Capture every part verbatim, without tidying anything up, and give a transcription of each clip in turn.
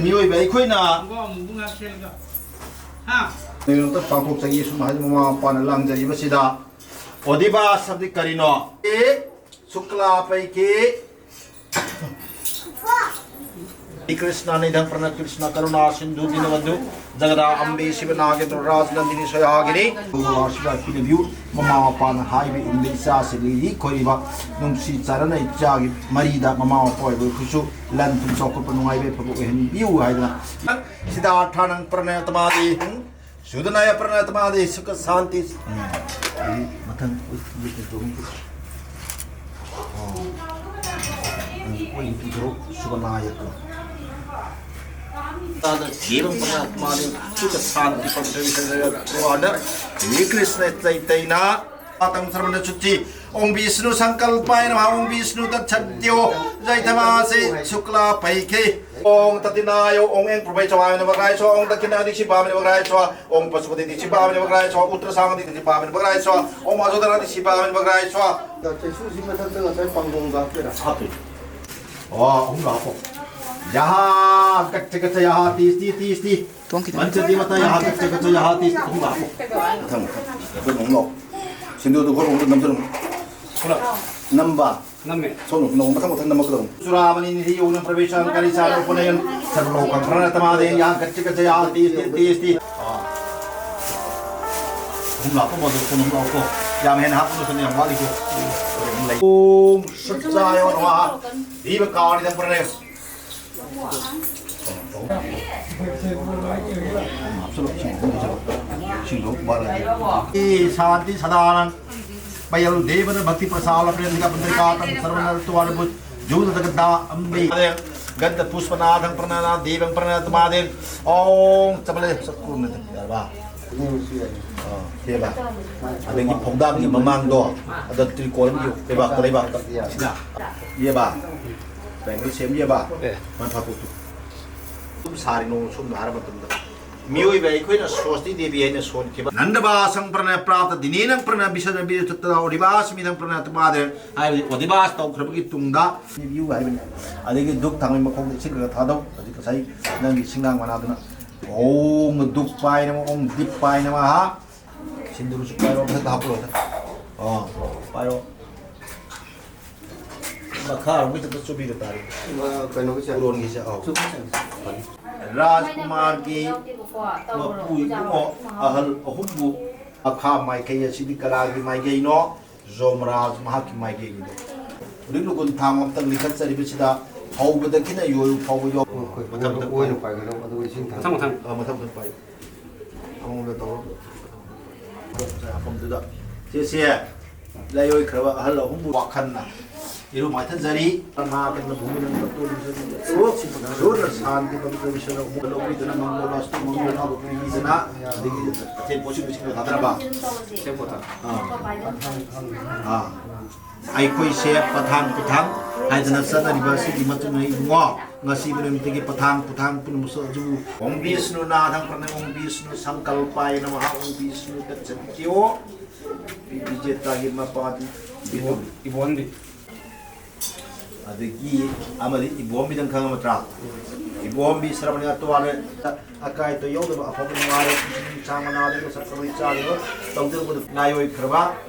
ꯃꯤꯑꯣꯏꯕ ꯑꯩꯈꯣꯏꯅ ꯈꯣꯡꯒ꯭ꯔꯥꯎ ꯑꯃꯨꯕ ꯉꯥꯛ ꯁꯦꯠꯂꯒ꯫ ꯍꯥ? ꯀꯩꯅꯣꯝꯇ ꯄꯥꯡꯊꯣꯛꯆꯒꯦ ꯁꯨꯝ ꯍꯥꯏꯗꯤ ꯃꯃꯥ ꯃꯄꯥꯅ ꯂꯥꯡꯖꯔꯤꯕꯁꯤꯗ ꯑꯣꯗꯤꯕꯥꯁ ꯍꯥꯏꯕꯗꯤ ꯀꯔꯤꯅꯣ? ꯑꯦ, ꯁꯨꯛꯂꯥ ꯄꯩꯀꯦ꯫ ꯀ꯭ꯔꯤꯁꯅ ꯅꯤꯙꯝ ꯄ꯭ꯔꯅ ꯀ꯭ꯔꯤꯁꯅ ꯀꯔꯨꯅꯥ ꯁꯤꯟꯙꯨ ꯗꯤꯅꯕꯟꯙꯨ ꯖꯒꯗꯥ ꯑꯝꯕꯦ ꯁꯤꯕ ꯅꯥꯒꯦꯟꯗ꯭ꯔ ꯔꯥꯖ ꯅꯟꯗꯤꯅꯤ ꯁꯣꯌꯥꯒꯤꯅꯤ꯫ ꯑꯁꯤꯗ ꯄꯤꯅꯕꯤꯌꯨ꯫ ꯃꯃꯥ ꯃꯄꯥꯅ ꯍꯥꯏꯕ ꯏꯟꯕ ꯏꯆꯥꯁꯤꯡ ꯂꯤꯔꯤ ꯈꯣꯏꯔꯤꯕ ꯅꯨꯡꯁꯤ ꯆꯥꯟꯅꯅ ꯏꯆꯥꯒꯤ ꯃꯔꯤꯗ ꯃꯃꯥ ꯃꯄꯥ ꯑꯣꯏꯕ ꯑꯩꯈꯣꯏꯁꯨ ꯂꯟ ꯊꯨꯝ ꯆꯥꯎꯈꯠꯄ ꯅꯨꯡꯉꯥꯏꯕ ꯌꯥꯏꯐꯕ ꯑꯣꯏꯍꯟꯕꯤꯌꯨ ꯍꯥꯏꯗꯅ ꯁꯤꯗꯥꯔꯊꯥꯅꯪ ꯄ꯭ꯔꯅꯌ ꯇꯃꯥꯗꯤ꯫ ꯁꯨꯗꯅꯥꯌ ꯄ꯭ꯔꯅꯥꯇꯃꯥꯗꯤ ꯁꯨꯈ ꯁꯥꯟꯇꯤ꯫ ꯎꯝ꯫ ꯑꯩ ꯃꯊꯪ ꯎꯠ-, ꯎꯠ-, ꯎꯠ-, ꯎꯠ-, ꯑꯣ꯫ ꯅꯪ ꯑꯣꯏꯅ ꯄꯤꯊꯣꯔꯛ, ꯁꯨꯕꯅꯥꯌꯀ꯫ ꯇꯥꯗ ꯗꯦꯕꯝ ꯄ꯭ꯔꯅꯥꯇꯃꯥꯗꯤ ꯁꯨꯈ ꯁꯥꯟꯇꯤ ꯄ꯭ꯔꯅꯥꯇꯃꯥꯗꯤ ꯁꯨꯈ ꯁꯥꯟꯇꯤ꯫ ꯁ꯭ꯔꯤ ꯀ꯭ꯔꯤꯁꯅ ꯆꯩꯇꯩꯅ꯫ ꯇꯝ ꯁ꯭ꯔꯃꯅ ꯆꯨꯆꯤ꯫ ॐ विष्णु संकल्पाय नमः। ॐ विष्णु तच्छद्यो जैतमासे शुक्ला पैखे। ॐ ततिनायो। ॐ एं प्रभै चवाय नमः। ॐ दक्षिणा दिशि पावने नमः। ॐ पशुपति दिशि पावने नमः। उत्तर सांग दिशि पावने नमः। ॐ अजोदरा दिशि पावने नमः। ꯆꯩꯁꯨꯁꯤ ꯃꯊꯛꯇ ꯉꯁꯥꯏ ꯄꯥꯡꯒꯣꯝꯒ ꯍꯥꯞꯇꯣꯏꯔꯥ? ꯍꯥꯞꯇꯣꯏꯅꯤ꯫ ꯑꯣ, ꯑꯍꯨꯝ ꯍꯥꯞꯄꯣ꯫ ꯌꯥꯍꯥ, ꯀꯠꯆ ꯀꯠꯆ ꯌꯥꯍꯥ, ꯇꯤꯁ ꯇꯤ, ꯇꯤꯁ ꯇꯤ꯫ ꯄꯟꯆꯗꯤ ꯃꯇꯥ ꯌꯥꯍꯥ, ꯀꯠꯆ ꯀꯠꯆ ꯌꯥꯍꯥ, ꯇꯤꯁ ꯇꯤ꯫ ꯑꯍꯨꯝ ꯍꯥꯞꯄꯣ꯫ ꯃꯊꯪ, ꯃꯊꯪ꯫ ꯑꯩꯈꯣꯏ ꯑꯃꯨꯛ ꯂꯥꯛꯑꯣ꯫ ꯁꯤꯟꯗꯨꯗꯨ ꯈꯔ ꯑꯃꯨꯛ ꯅꯝꯁꯤꯜꯂꯨ꯫ ꯅꯝꯃꯦ꯫ ꯁꯣꯝꯗ ꯃꯊꯪ ꯃꯊꯪ ꯅꯝꯃꯛꯀꯗꯧꯅꯤ꯫ ꯆꯨꯔꯥꯃꯅꯤ ꯅꯤꯙꯤ ꯌꯣꯒꯅ ꯄ꯭ꯔꯕꯦꯁꯥꯟ ꯀꯔꯤꯁꯥꯅ ꯎꯄꯅꯌꯟ ꯁꯔꯕꯂꯣꯀꯝ ꯄ꯭ꯔꯅꯇꯃꯥꯗꯦ ꯌꯥ ꯀꯠꯆ ꯀꯠꯆ ꯌꯥ ꯇꯤ ꯇꯤ ꯇꯤ ꯇꯤ꯫ ꯑꯥ꯫ ꯑꯍꯨꯝ ꯂꯥꯛꯄ ꯃꯗꯨ ꯀꯣꯟ ꯑꯍꯨꯝ ꯂꯥꯛꯑꯣꯀꯣ꯫ ꯌꯥꯝ ꯍꯦꯟꯅ ꯍꯥꯞꯄꯅꯨ, ꯁꯣꯝꯗ ꯌꯥꯝ ꯋꯥꯠꯂꯤꯀꯣ꯫ ꯂꯩ꯫ ॐ सच्चाय नमः। दीपकारिदं प्रणय। ꯏꯁꯤꯡꯗꯣ ꯋꯥꯠꯂꯗꯤ꯫ ꯁꯥꯟꯇꯤ ꯁꯗꯥꯅꯪ ꯄꯌꯜ ꯗꯦꯕꯅ ꯚꯛꯇꯤ ꯄ꯭ꯔꯁꯥꯗ ꯄ꯭ꯔꯦꯝꯒ ꯄꯟꯗ꯭ꯔꯤꯀꯥꯇꯝ ꯁꯔꯃꯅ ꯇꯨꯋꯥꯔꯕꯨ ꯖꯨꯗ ꯒꯗꯥ ꯑꯝꯕꯤ꯫ ꯒꯟꯙ ꯄꯨꯁꯄꯅꯥꯊꯪ ꯄ꯭ꯔꯅꯥꯅ ꯗꯦꯕꯪ ꯄ꯭ꯔꯅꯥꯇꯃꯥꯗꯦ꯫ ॐ ꯆꯕꯂꯦ ꯆꯀ꯭ꯔꯨꯅ ꯌꯥꯔꯕ? ꯑꯥ, ꯁꯤꯕ꯫ ꯑꯗꯒꯤ ꯐꯧꯗꯥꯝꯒꯤ ꯃꯃꯥꯡꯗꯣ ꯑꯗ ꯇ꯭ꯔꯤꯀꯣꯜ ꯑꯃ ꯂꯩꯕꯥꯛꯇ, ꯂꯩꯕꯥꯛꯇ꯫ ꯁꯤꯅ꯫ ꯌꯦꯕ꯫ ꯇ꯭ꯔꯥꯏꯡꯒꯜ ꯁꯦꯝ ꯌꯦꯕ꯫ ꯑꯦ꯫ ꯃꯥꯏ ꯐꯥꯛꯇꯣꯛꯇꯣ꯫ ꯑꯗꯨꯝ ꯁꯥꯔꯤ ꯅꯣꯡ ꯁꯨꯝ ꯍꯥꯏꯔ ꯃꯇꯝꯗ꯫ ꯃꯤꯑꯣꯏꯕ ꯑꯩꯈꯣꯏꯅ ꯁꯣꯁꯇꯤ ꯗꯦꯕꯤ ꯍꯥꯏꯅ ꯁꯣꯟꯈꯤꯕ꯫ ꯅꯟꯗꯕꯥꯁꯪ ꯄ꯭ꯔꯅ ꯄ꯭ꯔꯥꯞꯇ ꯗꯤꯅꯦꯅꯪ ꯄ꯭ꯔꯅ ꯕꯤꯁꯅ ꯕꯤꯔ ꯆꯠꯇꯗ ꯑꯣꯗꯤꯕꯥꯁ ꯃꯤꯗꯪ ꯄ꯭ꯔꯅ ꯇꯨꯃꯥꯗꯦ ꯍꯥꯏꯕꯗꯤ ꯑꯣꯗꯤꯕꯥꯁ ꯇꯧꯈ꯭ꯔꯕꯒꯤ ꯇꯨꯡꯗ ꯕꯤꯌꯨ ꯍꯥꯏꯕꯅꯤ꯫ ꯑꯗꯒꯤ ꯙꯨꯞ ꯊꯥꯡꯃꯩ ꯃꯈꯣꯡꯗ ꯏꯁꯤꯡ ꯈꯔ ꯊꯥꯗꯧ꯫ ꯍꯧꯖꯤꯛ ꯉꯁꯥꯏ ꯅꯪꯒꯤ ꯁꯤꯡꯅꯥꯡ ꯃꯅꯥꯗꯨꯅ ꯑꯣꯝ ꯙꯨꯞ ꯄꯥꯏꯅ ꯑꯣꯝ ꯗꯤꯞ ꯄꯥꯏꯅ ꯃꯍꯥ ꯁꯤꯟꯗꯨꯔꯁꯨ ꯄꯥꯏꯔꯣ, ꯃꯊꯛꯇ ꯍꯥꯞꯄꯣ, ꯃꯊꯛꯇ꯫ ꯑꯥ, ꯄꯥꯏꯔꯣ꯫ ꯃꯈꯥꯔꯣꯝꯒꯤ ꯈꯛꯇ ꯆꯨꯕꯤꯗ ꯇꯥꯔꯦ꯫ ꯃ-, ꯀꯩꯅꯣꯒꯤꯁꯦ? ꯎꯔꯣꯟꯒꯤꯁꯦ, ꯑꯧ꯫ ꯆꯨꯕ ꯆꯪꯉꯦ꯫ ꯔꯥꯖꯀꯨꯃꯥꯔꯒꯤ ꯃꯄꯨ ꯏꯕꯨꯡꯉꯣ ꯑꯍꯜ ꯑꯍꯨꯝꯕꯨ ꯃꯈꯥ ꯃꯥꯏꯀꯩ ꯑꯁꯤꯗꯤ ꯀꯅꯥꯒꯤ ꯃꯥꯏꯀꯩꯅꯣ? ꯖꯣꯃꯔꯥꯖ ꯃꯍꯥꯛꯀꯤ ꯃꯥꯏꯀꯩꯅꯤꯗꯣ꯫ ꯍꯧꯖꯤꯛ ꯂꯨꯒꯨꯟ ꯊꯥꯡ ꯑꯃꯇꯪ ꯂꯤꯡꯈꯠꯆꯔꯤꯕꯁꯤꯗ ꯍꯧꯕꯗꯒꯤꯅ ꯌꯣꯜ ꯐꯥꯎꯕ ꯌꯣ-, ꯑꯩꯈꯣꯏ ꯃꯊꯪ ꯃꯊꯪ ꯑꯣꯏꯅ ꯄꯥꯏꯒꯗꯕ, ꯑꯗꯨꯒ ꯏꯁꯤꯡ ꯊꯥꯡ-, ꯃꯊꯪ ꯃꯊꯪ꯫ ꯑ, ꯃꯊꯪ ꯃꯊꯪ ꯄꯥꯏꯌꯨ꯫ ꯑꯃꯃꯝꯗ ꯇꯧꯔꯣ꯫ ꯃꯐꯝꯗꯨꯗ꯫ ꯁꯤꯁꯦ ꯂꯩꯑꯣꯏꯈ꯭ꯔꯕ ꯑꯍꯜ ꯑꯍꯨꯝꯕꯨ ꯋꯥꯈꯜꯅ ꯏꯔꯨ ꯃꯥꯏꯊꯖꯔꯤ꯫ ꯅꯥꯀꯟꯗ ꯚꯨꯃꯤ ꯅꯪ ꯇꯣꯛꯇꯣꯛ ꯂꯨꯖꯔꯤ꯫ ꯂꯣꯟꯅ ꯁꯥꯟꯇꯤ ꯄꯕꯤꯇ꯭ꯔ ꯕꯤꯁꯅ ꯑꯃꯨꯛ ꯂꯧꯕꯤꯗꯨꯅ ꯃꯪꯒꯣꯂꯥꯁꯇꯨ ꯃꯪꯒꯣꯂꯥꯕꯨ ꯄꯤꯕꯤꯗꯅ ꯑꯗꯒꯤ ꯑꯊꯦꯟ ꯄꯣꯠꯁꯤꯡ ꯂꯣꯏꯁꯤꯟꯕ ꯊꯥꯗꯔꯕ? ꯑꯥ꯫ ꯑꯥ꯫ ꯑꯩꯈꯣꯏꯁꯦ ꯄꯊꯥꯡ ꯄꯨꯊꯥꯡ ꯍꯥꯏꯗꯅ ꯆꯠꯅꯔꯤꯕ ꯑꯁꯤꯒꯤ ꯃꯇꯨꯡ ꯏꯟꯅ ꯏꯕꯨꯡꯉꯣ, ꯉꯁꯤꯒꯤ ꯅꯨꯃꯤꯠꯇꯒꯤ ꯄꯊꯥꯡ ꯄꯨꯊꯥꯡ ꯄꯨꯝꯅꯃꯛꯁꯨ ꯑꯗꯨꯕꯨ ꯑꯣꯝ ꯕꯤꯁꯅꯨ ꯅꯥꯗꯪ ꯄ꯭ꯔꯅ ꯑꯣꯝ ꯕꯤꯁꯅꯨ ꯁꯪꯀꯜꯄꯥꯌ ꯅꯃꯍ ꯑꯣꯝ ꯕꯤꯁꯅꯨ ꯇꯠꯆꯠꯀꯤꯌꯣ꯫ ꯕꯤꯖꯦꯇꯥꯒꯤ ꯃꯄꯥꯗꯤ ꯏꯕꯣꯝ-, ꯏꯕꯣꯝꯕꯤ꯫ ꯑꯗꯒꯤ ꯑꯃꯗꯤ ꯏꯕꯣꯝꯕꯤꯗꯪ ꯈꯪꯉꯝꯃꯗ꯭ꯔꯥ? ꯏꯕꯣꯝꯕꯤ ꯁꯔꯃꯅꯤ ꯑꯇꯣꯋꯥꯔ ꯑꯀꯥꯏ ꯑꯇꯣꯏ ꯌꯥꯎꯗꯕ ꯑꯐꯕ ꯅꯨꯡꯉꯥꯏꯕ ꯄꯨꯟꯁꯤ ꯅꯨꯡꯁꯥꯡꯕ ꯅꯥꯗꯕ ꯁꯛꯇꯕꯩ ꯆꯥꯗꯕ ꯇꯧꯗꯕ ꯂꯥꯏꯑꯣꯏꯈ꯭ꯔꯕ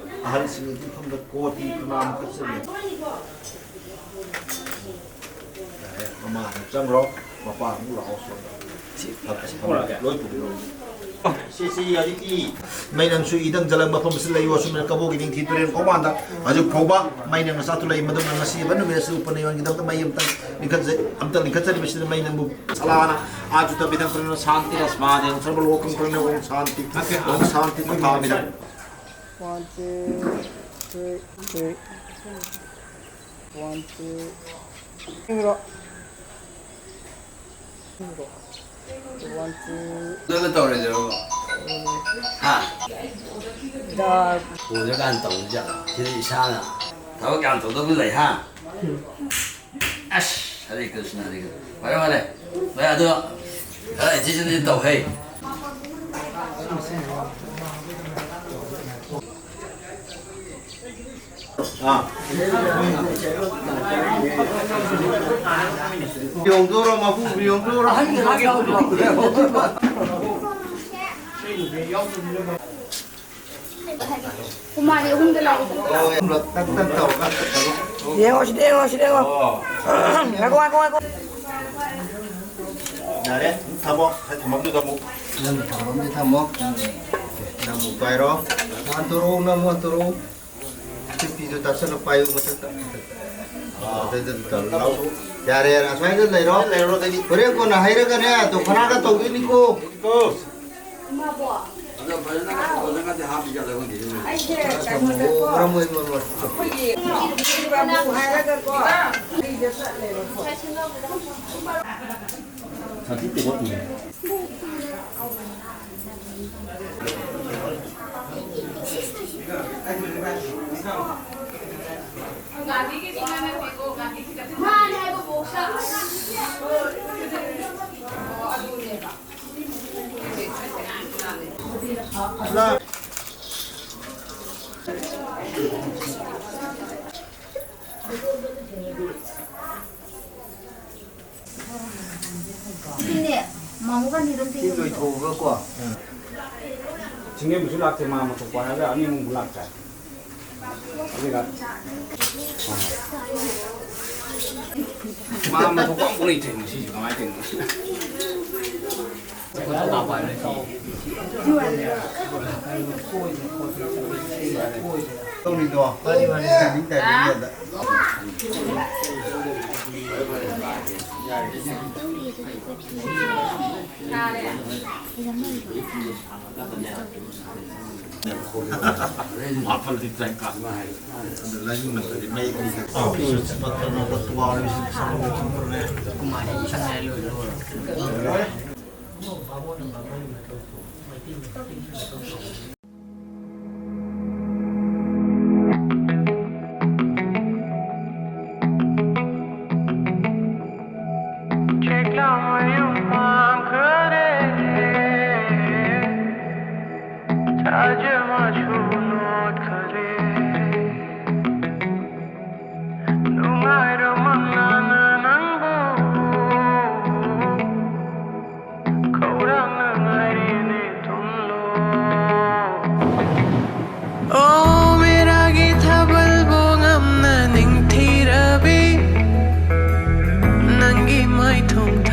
ꯑꯍꯜꯁꯤꯡ ꯑꯗꯨ ꯃꯐꯝꯗ ꯀꯣꯇꯤ ꯄ꯭ꯔꯅꯥꯝ ꯀꯠꯆꯔꯤ꯫ ꯃꯃꯥ ꯑꯃꯨꯛ ꯆꯪꯈ꯭ꯔꯣ, ꯃꯄꯥ ꯑꯃꯨꯛ ꯂꯥꯛꯑꯣ ꯁꯣꯝꯗ꯫ ꯁꯤ ꯐꯛ ꯑꯁꯤ ꯐꯛ ꯂꯣꯏ ꯄꯨꯕꯤꯔꯣ꯫ ꯁꯤ, ꯁꯤ ꯍꯧꯖꯤꯛꯇꯤ ꯃꯩ ꯅꯪꯁꯨ ꯏꯗꯪ ꯖꯂꯪ ꯃꯐꯝꯁꯤꯗ ꯂꯩꯌꯣ꯫ ꯑꯁꯨꯝꯅ ꯀꯕꯣꯛꯀꯤ ꯅꯤꯡꯊꯤ ꯇꯨꯔꯦꯜ ꯈꯣꯡꯕꯥꯟꯗ ꯍꯧꯖꯤꯛ ꯐꯥꯎꯕ ꯃꯩ ꯅꯪꯅ ꯆꯥꯛꯇꯨ ꯂꯩ꯫ ꯃꯗꯨꯅ ꯉꯁꯤ ꯑꯣꯏꯕ ꯅꯨꯃꯤꯠ ꯑꯁꯤꯗ ꯎꯄꯅ ꯌꯣꯟꯒꯤꯗꯃꯛꯇ ꯃꯩ ꯑꯝꯇꯪ ꯂꯤꯡꯈꯠꯆꯩ, ꯑꯝꯇꯪ ꯂꯤꯡꯈꯠꯆꯔꯤꯕꯁꯤꯗ ꯃꯩ ꯅꯪꯕꯨ ꯁꯂꯥꯅ ꯑꯥꯖꯨ ꯇꯕꯤꯗꯪ ꯄ꯭ꯔꯅ ꯁꯥꯟꯇꯤ ꯔꯁꯃꯥꯗꯦ ꯁꯔꯕ ꯂꯣꯀꯝ ꯄ꯭ꯔꯅ ꯑꯣꯝ ꯁꯥꯟꯇꯤ, ꯑꯣꯝ ꯁꯥꯟꯇꯤ ꯇꯊꯥ ꯕꯤꯗꯪ꯫ One, two, three, three. One, two. One, two. ꯑꯗꯨꯅ ꯇꯧꯔꯁꯤꯔꯣ? ꯍꯥ? ꯗꯥ. ꯄꯨꯔꯀꯥꯟ ꯇꯧꯔꯤꯖꯥꯠꯂꯣ? ꯁꯤꯗꯤ ꯏꯁꯥꯅ ꯊꯕꯛ ꯌꯥꯝ ꯇꯧꯗꯧꯕ ꯂꯩ, ꯍꯥ? ꯑꯁ, ꯍꯔꯦ ꯀ꯭ꯔꯤꯁꯅ, ꯍꯔꯦ ꯀ꯭ꯔꯤꯁꯅ꯫ ꯐꯔꯦ, ꯐꯔꯦ꯫ ꯚꯥꯏ, ꯑꯗꯣ ꯈꯔ ꯏꯟꯊꯤ ꯆꯤꯟꯊꯤ ꯇꯧꯍꯦ꯫ ꯑꯥ꯫ ꯌꯣꯡꯗꯣꯔꯣ, ꯃꯄꯨ ꯌꯣꯡꯗꯣꯔꯣ? ꯍꯨꯃꯥꯡ ꯑꯍꯨꯝꯗ ꯂꯥꯛꯏ꯫ ꯇꯛ ꯇꯛ ꯇꯧꯔꯒ꯫ ꯌꯦꯡꯉꯣ, ꯁꯤꯗ ꯌꯦꯡꯉꯣ, ꯁꯤꯗ ꯌꯦꯡꯉꯣ꯫ ꯑꯣ꯫ ꯉꯥꯏꯈꯣ, ꯉꯥꯏꯈꯣ, ꯉꯥꯏꯈꯣ꯫ ꯌꯥꯔꯦ, ꯊꯝꯃꯣ꯫ ꯊꯝꯐꯝꯗꯨꯗ ꯑꯃꯨꯛ꯫ ꯅꯪ ꯊꯝꯐꯝꯗꯨ ꯊꯝꯃꯣ꯫ ꯅꯪ ꯑꯃꯨꯛ ꯄꯥꯏꯔꯣ꯫ ꯍꯟꯇꯣꯔꯛꯎ, ꯅꯪ ꯑꯃꯨꯛ ꯍꯟꯇꯣꯔꯛꯎ꯫ ꯁꯤ ꯐꯤꯗꯨ ꯇꯥꯁꯜꯂꯣ, ꯄꯥꯏꯌꯨ ꯃꯊꯛꯇ꯫ ꯑꯗꯩꯗ ꯂꯧ꯫ ꯌꯥꯔꯦ, ꯌꯥꯔꯦ, ꯑꯁ꯭ꯋꯥꯏꯗ ꯂꯩꯔꯣ꯫ ꯂꯩꯔꯣ, ꯑꯗꯩꯗꯤ꯫ ꯍꯣꯔꯦꯟ ꯀꯣꯟꯅ ꯍꯩꯔꯒꯅꯦ, ꯗꯣꯐꯅꯥꯒ ꯇꯧꯗꯣꯏꯅꯤꯀꯣ꯫ ꯑꯗꯣ ꯐꯖꯅ ꯇꯧꯗ꯭ꯔꯒꯗꯤ ꯍꯥꯞꯄꯤꯒꯗꯕ ꯈꯪꯗꯦꯅꯦ꯫ ꯑꯣ, ꯃꯔꯝ ꯃꯣꯏ, ꯃꯣꯏ, ꯃꯣꯏ꯫ ꯑꯩꯈꯣꯏꯒꯤ ꯍꯥꯏꯔꯒꯀꯣ꯫ ꯁꯥꯊꯤ ꯇꯦꯕꯜ ꯄꯨꯔꯦ꯫ ꯁꯤꯅꯦ, ꯃꯥꯃꯨ ꯒꯥꯟꯙꯤꯗ ꯑꯝꯇ ꯁꯤ ꯌꯦꯡꯉꯨꯆꯣ꯫ ꯂꯣꯏꯊꯣꯛꯑꯒꯀꯣ꯫ ꯁꯤꯡꯂꯦꯝꯕꯁꯨ ꯂꯥꯛꯇꯦ, ꯃꯥ ꯑꯃ ꯊꯣꯛꯄ ꯍꯥꯏꯔꯒ ꯑꯅꯤ ꯑꯃꯨꯛ ꯂꯥꯛꯇ꯭ꯔꯦ꯫ ꯑꯗꯨꯒ ꯃꯥ ꯑꯃ ꯊꯣꯛꯄ ꯑꯃꯨꯛ ꯂꯩꯇ꯭ꯔꯦ ꯉꯁꯤꯁꯨ, ꯀꯃꯥꯏꯅ ꯇꯧꯔꯤꯅꯣ? ꯇꯧꯔꯤꯗꯣ꯫ ꯇꯥꯏꯃꯤꯡ ꯇꯥꯏꯃꯤꯡꯗ꯫ ꯃꯥꯄꯜꯗꯤ ꯇꯔꯥꯅꯤꯄꯥꯜ꯫ ꯑꯗꯨ ꯂꯥꯏꯅꯤꯡ ꯃꯇꯝꯗꯤ ꯃꯩ ꯑꯅꯤꯈꯛ꯫ ꯀꯨꯃꯥꯔꯤ ꯁꯉꯥꯏ ꯂꯣꯏ ꯂꯣꯏꯔꯦ꯫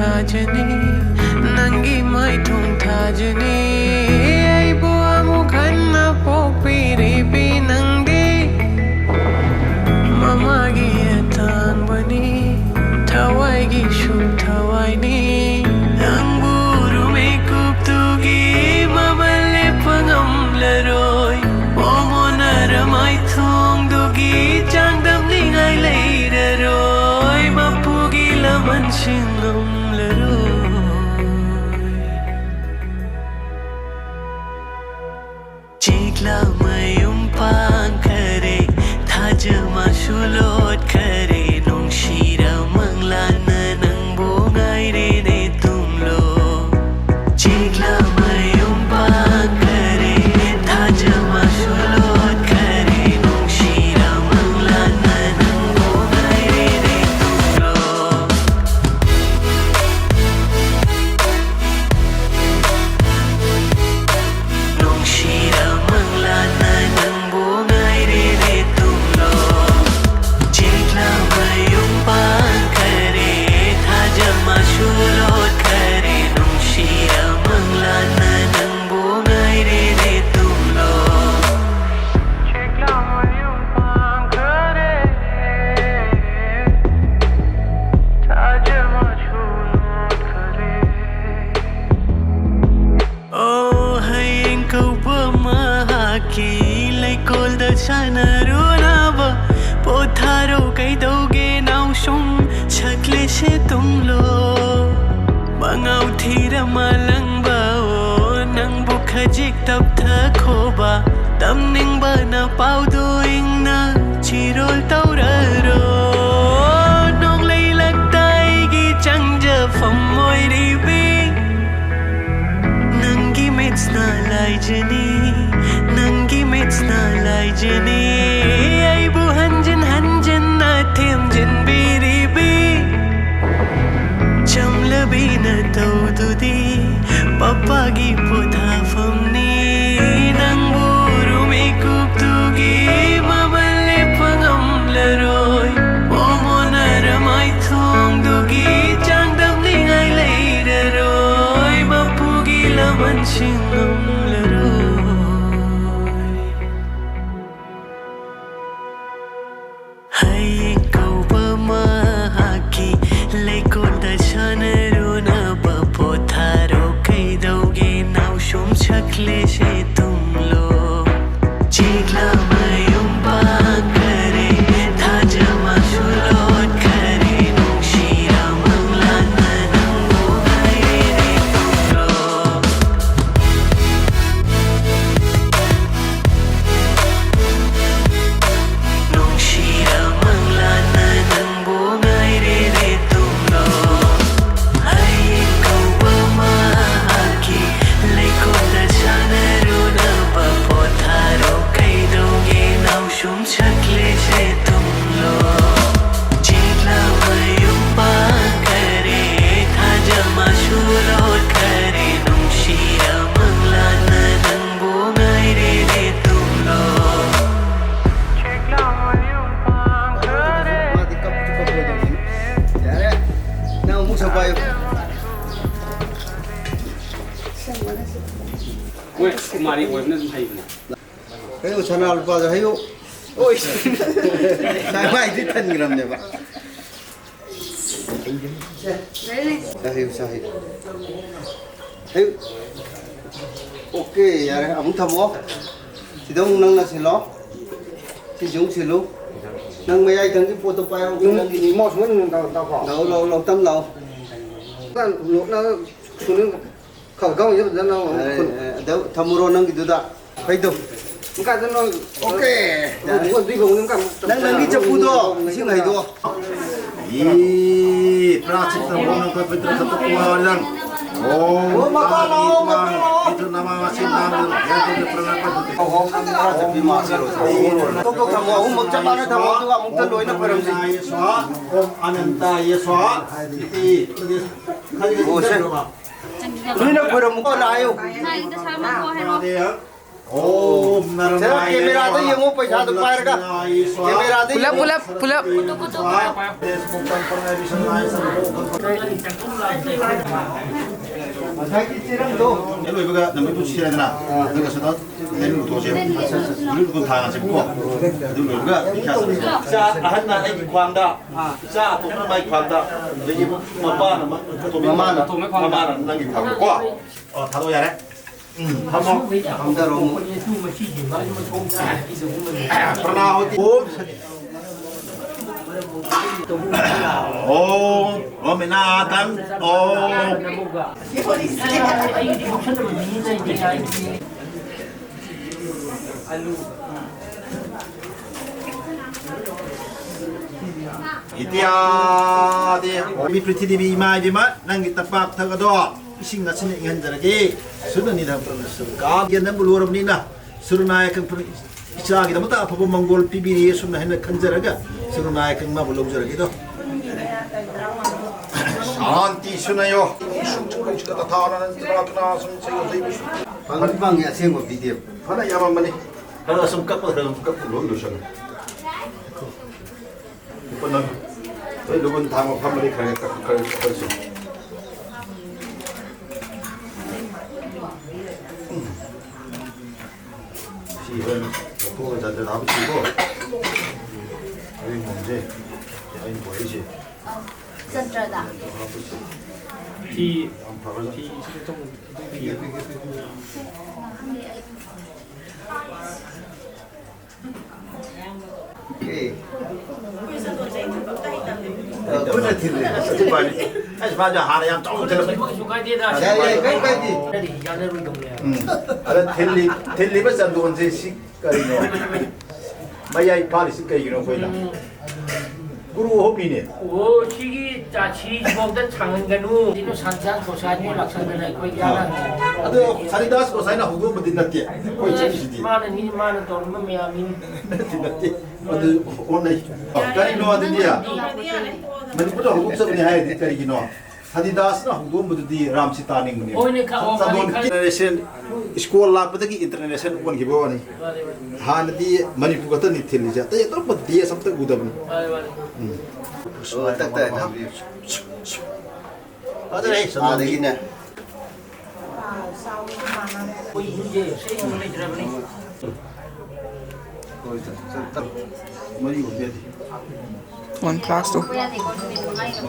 ꯊꯥꯖꯅꯤ, ꯅꯪꯒꯤ ꯃꯥꯏꯊꯣꯡ ꯊꯥꯖꯅꯤ꯫ ꯑꯩꯕꯨ ꯑꯃꯨꯛ ꯍꯟꯅ ꯄꯣꯛꯄꯤꯔꯤꯕꯤ ꯅꯪꯗꯤ ꯃꯃꯥꯒꯤ ꯑꯇꯥꯡꯕꯅꯤ, ꯊꯋꯥꯏꯒꯤꯁꯨ ꯊꯋꯥꯏꯅꯤ꯫ ꯅꯪꯕꯨ ꯎꯔꯨ ꯃꯤꯀꯨꯞꯇꯨꯒꯤ ꯃꯃꯜ ꯂꯦꯞꯄ ꯉꯝꯂꯔꯣꯏ꯫ ꯃꯣꯃꯣꯟꯅꯔ ꯃꯥꯏꯊꯣꯡꯗꯨꯒꯤ ꯆꯥꯡꯗꯝꯅꯤꯡꯉꯥꯏ ꯂꯩꯔꯔꯣꯏ꯫ ꯃꯄꯨꯒꯤ ꯂꯃꯟꯁꯤꯡ ꯉꯝꯂꯔꯣꯏ꯫ ꯆꯦꯛꯂꯥ ꯃꯌꯨꯝ ꯄꯥꯟꯈꯔꯦ, ꯊꯥꯖ ꯃꯥꯁꯨ ꯂꯣꯠꯈꯔꯦ, ꯅꯨꯡꯁꯤꯔ ꯃꯪꯂꯥꯟꯅ ꯅꯪꯕꯨ ꯉꯥꯏꯔꯦꯅꯦ ꯇꯨꯝꯂꯣ꯫ ꯆꯦꯛꯂꯥ ꯃꯌꯨꯝ ꯄꯥꯟꯈꯔꯦ, ꯊꯥꯖ ꯃꯥꯁꯨ ꯂꯣꯠꯈꯔꯦ, ꯅꯨꯡꯁꯤꯔ ꯃꯪꯂꯥꯟꯅ ꯅꯪꯕꯨ ꯉꯥꯏꯔꯦꯅꯦ ꯇꯨꯝꯂꯣ꯫ ꯅꯨꯡꯁꯤꯔ ꯃꯪꯂꯥꯟꯅ ꯅꯪꯕꯨ ꯉꯥꯏꯔꯦꯅꯦ ꯇꯨꯝꯂꯣ꯫ ꯆꯦꯛꯂꯥ ꯃꯌꯨꯝ ꯄꯥꯟꯈꯔꯦ, ꯊꯥꯖ ꯃꯥꯁꯨ ꯂꯣꯠꯈꯔꯦ, ꯅꯨꯡꯁꯤꯔ ꯃꯪꯂꯥꯟꯅ ꯅꯪꯕꯨ ꯉꯥꯏꯔꯦꯅꯦ ꯇꯨꯝꯂꯣ꯫ ꯆꯦꯛꯂꯥ ꯃꯌꯨꯝ ꯄꯥꯟꯈꯔꯦ, ꯊꯥꯖ ꯃꯥꯁꯨ ꯂꯣꯠꯈꯔꯦ꯫ ꯑꯣ, ꯍꯌꯦꯡ ꯀꯧꯕ ꯃꯍꯥꯛꯀꯤ ꯂꯩꯀꯣꯜꯗ ꯁꯥꯟꯅꯔꯨꯅꯕ ꯄꯣꯊꯥꯔꯣ, ꯀꯩꯗꯧꯒꯦ ꯅꯥꯎꯁꯨꯝ ꯁꯛꯂꯤꯁꯦ ꯇꯨꯝꯂꯣ꯫ ꯃꯉꯥꯎ ꯊꯤꯔ ꯃꯥꯂꯪꯕ ꯑꯣ, ꯅꯪꯕꯨ ꯈꯖꯤꯛ ꯇꯞꯊꯈꯣꯕ, ꯇꯝꯅꯤꯡꯕꯅ ꯄꯥꯎꯗꯣ ꯏꯪꯅ ꯆꯤꯔꯣꯜ ꯇꯧꯔꯔꯣ꯫ ꯅꯣꯡꯂꯩ ꯂꯛꯇ ꯑꯩꯒꯤ ꯆꯪꯖꯐꯝ ꯑꯣꯏꯔꯤꯕꯤ ꯅꯪꯒꯤ ꯃꯤꯠꯁꯅ ꯂꯥꯏꯖꯅꯤ, ꯅꯪꯒꯤ ꯃꯤꯠꯁꯅ ꯂꯥꯏꯖꯅꯤ꯫ ꯑꯩꯕꯨ ꯍꯟꯖꯤꯟ ꯍꯟꯖꯤꯟꯅ ꯊꯦꯝꯖꯤꯟꯕꯤꯔꯤꯕꯤ ꯆꯝꯂꯕꯤ ꯅꯇꯧꯗꯨꯗꯤ ꯄꯄꯥꯒꯤ ꯄꯣꯊꯥꯐꯝꯅꯤ꯫ ꯅꯪꯕꯨ ꯎꯔꯨ ꯃꯤꯀꯨꯞꯇꯨꯒꯤ ꯃꯃꯜ ꯂꯦꯞꯄ ꯉꯝꯂꯔꯣꯏ꯫ ꯃꯣꯃꯣꯟꯅꯔ ꯃꯥꯏꯊꯣꯡꯗꯨꯒꯤ ꯆꯥꯡꯗꯝꯅꯤꯡꯉꯥꯏ ꯁꯥꯟꯅꯔꯨꯅꯕ ꯄꯣꯊꯥꯔꯣ, ꯀꯩꯗꯧꯒꯦ ꯅꯥꯎꯁꯨꯝ ꯁꯛꯂꯤꯁꯦ ꯇꯨꯝꯂꯣ꯫ ꯆꯦꯛꯂꯥ ꯃꯌꯨꯝ ꯄꯥꯟꯈꯔꯦ, ꯊꯥꯖ ꯃꯥꯁꯨ ꯂꯣꯠꯈꯔꯦ, ꯅꯨꯡꯁꯤꯔ ꯃꯪꯂꯥꯟꯅ ꯅꯪꯕꯨ ꯉꯥꯏꯔꯦꯅꯦ ꯇꯨꯝꯂꯣ꯫ ꯅꯨꯡꯁꯤꯔ ꯃꯪꯂꯥꯟꯅ ꯅꯪꯕꯨ ꯉꯥꯏꯔꯦꯅꯦ ꯇꯨꯝꯂꯣ꯫ ꯍꯌꯦꯡ ꯀꯧꯕ ꯃꯍꯥꯛꯀꯤ ꯂꯩꯀꯣꯜꯗ ꯁꯥꯟꯅꯔꯨꯅꯕ ꯄꯣꯊꯥꯔꯣ꯫ ꯀꯩꯗꯧꯒꯦ ꯅꯥꯎꯁꯨꯝ ꯁꯛꯂꯤꯁꯦ ꯇꯨꯝꯂꯣ꯫ ꯆꯦꯛꯂꯥ ꯃꯌꯨꯝ ꯄꯥꯟꯈꯔꯦ, ꯊꯥꯖ ꯃꯥꯁꯨ ꯂꯣꯠꯈꯔꯦ, ꯅꯨꯡꯁꯤꯔ ꯃꯪꯂꯥꯟꯅ ꯅꯪꯕꯨ ꯉꯥꯏꯔꯦꯅꯦ ꯇꯨꯝꯂꯣ꯫ ꯃꯥꯗꯤ ꯀꯞꯁꯨ ꯀꯞꯄꯣꯏꯗꯧꯔꯤ꯫ ꯌꯥꯔꯦ, ꯅꯪ ꯑꯃꯨꯛ ꯁꯛꯄ ꯍꯥꯏꯌꯨ꯫ ꯃꯣꯏ ꯀꯨꯃꯥꯔꯤ ꯑꯣꯏꯕꯅ ꯑꯗꯨꯝ ꯍꯩꯕꯅꯦ꯫ ꯍꯩꯌꯨ, ꯁꯅꯥ ꯂꯨꯄꯥꯗꯣ ꯍꯩꯌꯨ꯫ ꯑꯣꯏ꯫ ꯁꯥꯏ ꯃꯥꯏꯗꯤ ꯊꯟꯈ꯭ꯔꯕꯅꯦꯕ꯫ ꯆꯥꯍꯩꯌꯨ, ꯆꯥꯍꯩꯌꯨ꯫ ꯍꯩꯌꯨ꯫ ꯑꯣꯀꯦ, ꯌꯥꯔꯦ꯫ ꯑꯃꯨꯛ ꯊꯝꯃꯣ꯫ ꯁꯤꯗ ꯑꯃꯨꯛ ꯅꯪꯅ ꯁꯤꯜꯂꯣ꯫ ꯁꯤꯁꯨ ꯑꯃꯨꯛ ꯁꯤꯜꯂꯨ꯫ ꯅꯪ ꯃꯌꯥꯏ ꯊꯪꯒꯤ ꯄꯣꯠꯇꯣ ꯄꯥꯏꯔꯣ꯫ ꯅꯪ ꯅꯪꯒꯤꯅꯤ꯫ ꯃꯣꯁ ꯃꯅꯨꯡ ꯇꯥꯎ, ꯇꯥꯎꯀꯣ꯫ ꯂꯥꯎ, ꯂꯥꯎ, ꯂꯥꯎ, ꯇꯝ ꯂꯥꯎ꯫ ꯅꯪ ꯂꯣꯛꯅ ꯁꯨꯅꯤꯡ ꯈꯔ ꯈꯔ ꯌꯥꯝ ꯐꯖꯅ ꯑꯦ, ꯈꯨꯟ-, ꯑꯦ, ꯑꯗ ꯊꯝꯃꯨꯔꯣ ꯅꯪꯒꯤꯗꯨꯗ꯫ ꯐꯩꯗꯣ꯫ ꯀꯥꯏꯗꯅꯣ? ꯑꯣꯀꯦ꯫ ꯌꯥꯔꯦ꯫ ꯅꯪ ꯅꯪꯒꯤ ꯆꯐꯨꯗꯣ ꯏꯁꯤꯡ ꯍꯩꯗꯣꯛꯑꯣ꯫ ꯏ, ꯄ꯭ꯔꯥꯆꯤꯠꯇ ꯍꯣꯡꯅ ꯄꯕꯤꯇ꯭ꯔ ꯁꯠꯇ ꯄꯨꯍꯥꯔꯤꯔꯪ꯫ ꯍꯣꯝ ꯑꯣ, ꯃꯄꯥ ꯂꯥꯛꯑꯣ, ꯃꯄꯥ ꯂꯥꯛꯑꯣ꯫ ꯄꯤꯇ꯭ꯔ ꯅꯃ ꯑꯁꯤ ꯅꯥꯝꯅ ꯌꯥꯗꯦ ꯄ꯭ꯔꯅꯥ ꯄꯗꯨ꯫ ꯇꯣꯛ ꯇꯣꯛ ꯊꯝꯃꯣ, ꯑꯍꯨꯝꯃꯛ ꯆꯞ ꯃꯥꯟꯅ ꯊꯝꯃꯣ, ꯑꯗꯨꯒ ꯑꯃꯨꯛꯇ ꯂꯣꯏꯅ ꯈꯣꯏꯔꯝꯁꯤ꯫ ꯁ꯭ꯋꯥꯍꯥ, ꯍꯣꯝ ꯑꯅꯟꯇꯥꯌꯦ ꯁ꯭ꯋꯥꯍꯥ꯫ ꯏ, ꯑꯣ, ꯁꯦ꯫ ꯅꯣꯏꯅ ꯈꯣꯏꯔꯝꯃꯨꯀꯣ, ꯂꯥꯛꯑꯣ꯫ ꯁꯥꯏꯗ ꯁꯥꯃꯛꯈꯣ ꯍꯥꯏꯔꯣ꯫ ꯁꯦ, ꯀꯦꯃꯦꯔꯥꯗ ꯌꯦꯡꯉꯣ, ꯄꯩꯁꯥꯗꯣ ꯄꯥꯏꯔꯒ꯫ ꯀꯦꯃꯦꯔꯥꯗ ꯄꯨꯂꯞ, ꯌꯦꯡꯉꯣ꯫ ꯄꯨꯂꯞ, ꯄꯨꯂꯞ꯫ ꯉꯁꯥꯏꯒꯤ ꯆꯦꯔꯪꯗꯣ꯫ ꯍꯦꯛ ꯂꯣꯏꯕꯒ ꯅꯨꯃꯤꯠꯇꯨ ꯁꯤꯔꯦꯗꯅ꯫ ꯑꯗꯨꯒ ꯁꯤꯗ ꯃꯦꯅꯨ ꯄꯨꯊꯣꯛꯑꯁꯦ꯫ ꯃꯦꯅꯨ ꯀꯨꯟꯊ꯭ꯔꯥ ꯉꯁꯤꯕꯀꯣ꯫ ꯑꯗꯨ ꯂꯣꯏꯔꯒ ꯏꯆꯥ ꯑꯍꯟꯅ ꯑꯩꯒꯤ ꯈ꯭ꯋꯥꯡꯗ, ꯏꯆꯥ ꯑꯇꯣꯝꯕꯅ ꯃꯥꯒꯤ ꯈ꯭ꯋꯥꯡꯗ, ꯑꯗꯒꯤ ꯃꯄꯥꯅ ꯑꯃ, ꯑꯇꯣꯝꯕ ꯃꯃꯥꯅ, ꯃꯃꯥꯅ ꯅꯪꯒꯤ ꯈ꯭ꯋꯥꯡꯗꯀꯣ꯫ ꯑꯣ, ꯊꯥꯗꯣꯛ ꯌꯥꯔꯦ꯫ ꯎꯝ, ꯊꯝꯃꯣ꯫ ꯊꯝꯗꯔꯣ꯫ ꯄ꯭ꯔꯅꯥꯍꯨꯇꯤ꯫ ꯑꯣꯝ ꯁꯇꯤ꯫ ꯑꯣꯝ, ꯑꯣꯝ ꯏꯅꯥꯇꯪ, ꯑꯣꯝ꯫ ꯏꯇ꯭ꯌꯥꯗꯤ꯫ ꯃꯤ ꯄ꯭ꯔꯤꯊꯤꯕꯤ ꯏꯃꯥ ꯏꯕꯦꯝꯃ, ꯅꯪꯒꯤ ꯇꯄꯥꯛ ꯊꯛ ꯑꯗꯣ ꯏꯁꯤꯡ ꯑꯁꯤꯅ ꯏꯪꯍꯟꯖꯔꯒꯦ꯫ ꯁꯨꯗꯅꯤꯗ ꯁꯨꯔꯀꯥ꯫ ꯅꯪꯕꯨ ꯂꯣꯏꯔꯕꯅꯤꯅ, ꯁꯨꯔꯨꯅꯥꯌꯥ ꯀꯪꯄ꯭ꯔ-, ꯏꯆꯥꯒꯤꯗꯃꯛꯇ ꯑꯐꯕ ꯃꯪꯒꯣꯜ ꯄꯤꯕꯤꯔꯤ ꯑꯁꯨꯝꯅ ꯍꯥꯏꯅ ꯈꯟꯖꯔꯒ, ꯁꯨꯔꯨꯅꯥꯌꯥ ꯀꯪ ꯃꯥꯕꯨ ꯂꯧꯖꯔꯒꯦꯗꯣ꯫ ꯁꯥꯟꯇꯤ ꯁꯨꯅꯌꯣ꯫ ꯐꯪꯗꯤ ꯐꯪꯉꯦ ꯑꯁꯦꯡꯕ ꯚꯤꯗꯤꯑꯣ꯫ ꯐꯅ ꯌꯥꯝꯃꯝꯕꯅꯤ꯫ ꯈꯔ ꯁꯨꯝ ꯀꯛꯄ, ꯈꯔ ꯁꯨꯝ ꯀꯛꯄ ꯂꯣꯏ ꯂꯣꯏꯁꯜꯂꯦ꯫ ꯀꯛꯄ ꯅꯪ ꯂꯣꯏ ꯂꯨꯒꯨꯟ ꯊꯥꯡ ꯃꯐꯝ ꯃꯔꯤ ꯈꯔ ꯀꯛ-, ꯈꯔ ꯀꯛꯄꯁꯨ꯫ ꯁꯤ ꯍꯣꯔꯦꯟ ꯂꯧꯊꯣꯛꯑꯒ ꯖꯟꯇ꯭ꯔꯗ ꯍꯥꯞꯄꯁꯤꯀꯣ꯫ ꯑꯩ ꯃꯣꯟꯁꯦ, ꯑꯩꯅ ꯄꯣꯔꯛꯏꯁꯦ꯫ ꯖꯟꯇ꯭ꯔꯗ? ꯍꯥꯞꯄꯁꯤ꯫ ꯐꯤ, ꯌꯥꯝ ꯐꯔꯦ꯫ ꯐꯤ ꯁꯤꯗ ꯇꯧ-, ꯐꯤ꯫ ꯑꯦ꯫ ꯑ, ꯈꯨꯠꯅ ꯊꯤꯜꯂꯦ꯫ ꯑꯁ, ꯃꯥꯁꯨ ꯍꯥꯟꯅ ꯌꯥꯝ ꯆꯥꯎꯅ ꯊꯤꯜꯂꯝꯃꯦ꯫ ꯀꯩꯁꯨ ꯀꯥꯏꯗꯦꯗ꯫ ꯌꯥꯏ, ꯌꯥꯏ, ꯀꯩꯝ ꯀꯥꯏꯗꯦ꯫ ꯌꯥꯅꯔꯣꯏꯗꯧꯅꯦ꯫ ꯎꯝ꯫ ꯑꯗ ꯊꯤꯜꯂꯤ-, ꯊꯤꯜꯂꯤꯕ ꯆꯟꯗꯣꯟꯁꯦ ꯁꯤ ꯀꯔꯤꯅꯣ? ꯃꯌꯥꯏ ꯐꯥꯔꯤꯁꯤ ꯀꯩꯒꯤꯅꯣ ꯑꯩꯈꯣꯏꯅ? ꯎꯝ꯫ ꯒꯨꯔꯨ ꯑꯍꯨꯝꯅꯤꯅꯦ꯫ ꯑꯣ, ꯁꯤꯒꯤ ꯆꯥꯁꯤꯐꯥꯎꯗ ꯁꯥꯡꯍꯟꯒꯅꯨ꯫ ꯁꯤꯅ ꯁꯟꯁꯥꯟ ꯒꯣꯁꯥꯏꯅꯤ ꯂꯥꯛꯁꯟꯗꯅ ꯑꯩꯈꯣꯏ ꯑꯥ꯫ ꯌꯥꯅ-, ꯑꯗꯣ ꯁꯥꯅꯤꯗꯥꯁ ꯒꯣꯁꯥꯏꯅ ꯍꯧꯗꯣꯛꯑꯝꯕꯗꯤ ꯅꯠꯇꯦ꯫ ꯑꯩꯈꯣꯏ ꯑꯦ, ꯆꯠꯂꯤꯁꯤꯗꯤ꯫ ꯃꯥꯅꯅꯤ, ꯃꯥꯅ ꯇꯧꯔꯝꯕ ꯃꯌꯥꯝꯅꯤ꯫ ꯅꯠꯇꯦ, ꯅꯠꯇꯦ꯫ ꯑꯗꯨ ꯑꯣꯟꯅꯩ꯫ ꯀꯔꯤꯅꯣ ꯑꯗꯨꯗꯤ? ꯃꯅꯤꯄꯨꯔꯗ ꯍꯧꯗꯣꯛꯆꯕꯅꯤ ꯍꯥꯏꯔꯗꯤ ꯀꯔꯤꯒꯤꯅꯣ? ꯁꯥꯅꯤꯗꯥꯁꯅ ꯍꯧꯗꯣꯛꯑꯝꯕꯗꯨꯗꯤ ꯔꯥꯝꯁꯤꯇꯥ ꯅꯤꯡꯕꯅꯦꯕ꯫ ꯍꯣꯏꯅꯦ, ꯈ-, ꯑꯣ, ꯈꯪꯉꯦ, ꯆꯟꯗꯣꯟ ꯈꯪꯉꯦ꯫ ꯁ꯭ꯀꯨꯜ ꯂꯥꯛꯄꯗꯒꯤ ꯏꯟꯇꯔꯅꯦꯁꯅꯦꯜ ꯑꯣꯟꯈꯤꯕ ꯋꯥꯅꯤ꯫ ꯃꯥꯅꯦ, ꯃꯥꯅꯦ꯫ ꯍꯥꯟꯅꯗꯤ ꯃꯅꯤꯄꯨꯔ ꯈꯛꯇꯅꯤ ꯊꯤꯜꯂꯤꯁꯦ, ꯑꯇꯩ ꯑꯇꯣꯞꯄ ꯗꯦꯁ ꯑꯝꯇ ꯎꯗꯕꯅꯤ꯫ ꯃꯥꯅꯦ, ꯃꯥꯅꯦ꯫ ꯎꯝ꯫ ꯑꯣ, ꯇꯛ ꯇꯛ ꯍꯥꯏꯅ꯫ ꯐꯖꯔꯦ, ꯆꯟꯗꯣꯟꯗꯤ꯫ ꯑꯥꯗꯒꯤꯅꯦ꯫ ꯍꯣꯏ, ꯆꯠ-, ꯆꯠ-, ꯆꯠ-, ꯃꯔꯤ ꯑꯣꯏꯕ ꯌꯥꯗꯦ꯫ One plus two.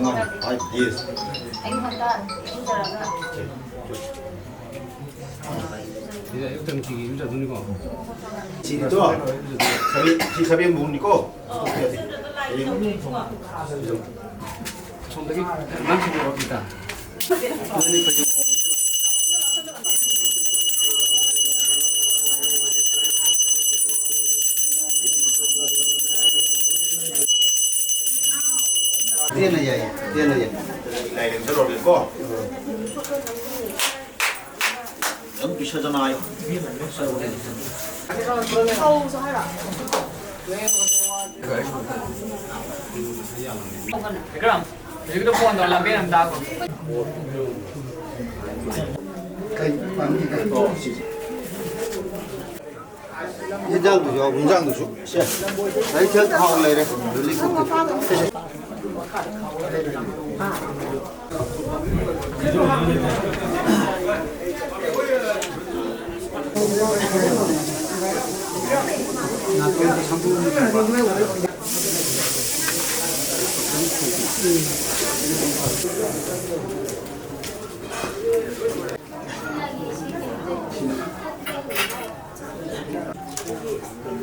ꯃꯉꯥ, five, yes. ꯁꯤꯗꯤ ꯑꯌꯨꯛꯇ ꯅꯨꯡꯇꯤꯒꯤ ꯏꯔꯨꯖꯗꯣꯏꯅꯤꯀꯣ? ꯁꯤꯗꯤꯗꯣ, ꯁꯚꯦꯟ, ꯁꯤ ꯁꯚꯦꯟ ꯃꯨꯛꯅꯤꯀꯣ? ꯁꯣꯝꯗꯒꯤ ꯅꯪ ꯁꯤꯡꯉꯛꯑꯣ, ꯏꯇꯥ꯫ ꯇꯦꯟꯅ ꯌꯥꯏ, ꯇꯦꯟꯅ ꯌꯥꯏ꯫ ꯂꯥꯏꯔꯦꯝ ꯆꯠꯂꯨꯔꯒꯦꯀꯣ꯫ ꯑꯗꯨꯝ ꯄꯤꯁꯗꯅ ꯍꯥꯏꯌꯣ꯫ ꯕꯤꯀ꯭ꯔꯝ, ꯍꯧꯖꯤꯛꯀꯤꯗꯣ ꯐꯣꯟꯗꯣ ꯂꯝꯕꯦꯟ ꯑꯃ ꯇꯥꯛꯈꯣ꯫ ꯌꯦꯟꯖꯥꯡꯗꯨꯁꯨ ꯌꯥꯎ, ꯌꯦꯟꯖꯥꯡꯗꯨꯁꯨ꯫ ꯁꯦ, ꯂꯩꯁꯦ, ꯊꯥꯎ ꯂꯩꯔꯦ꯫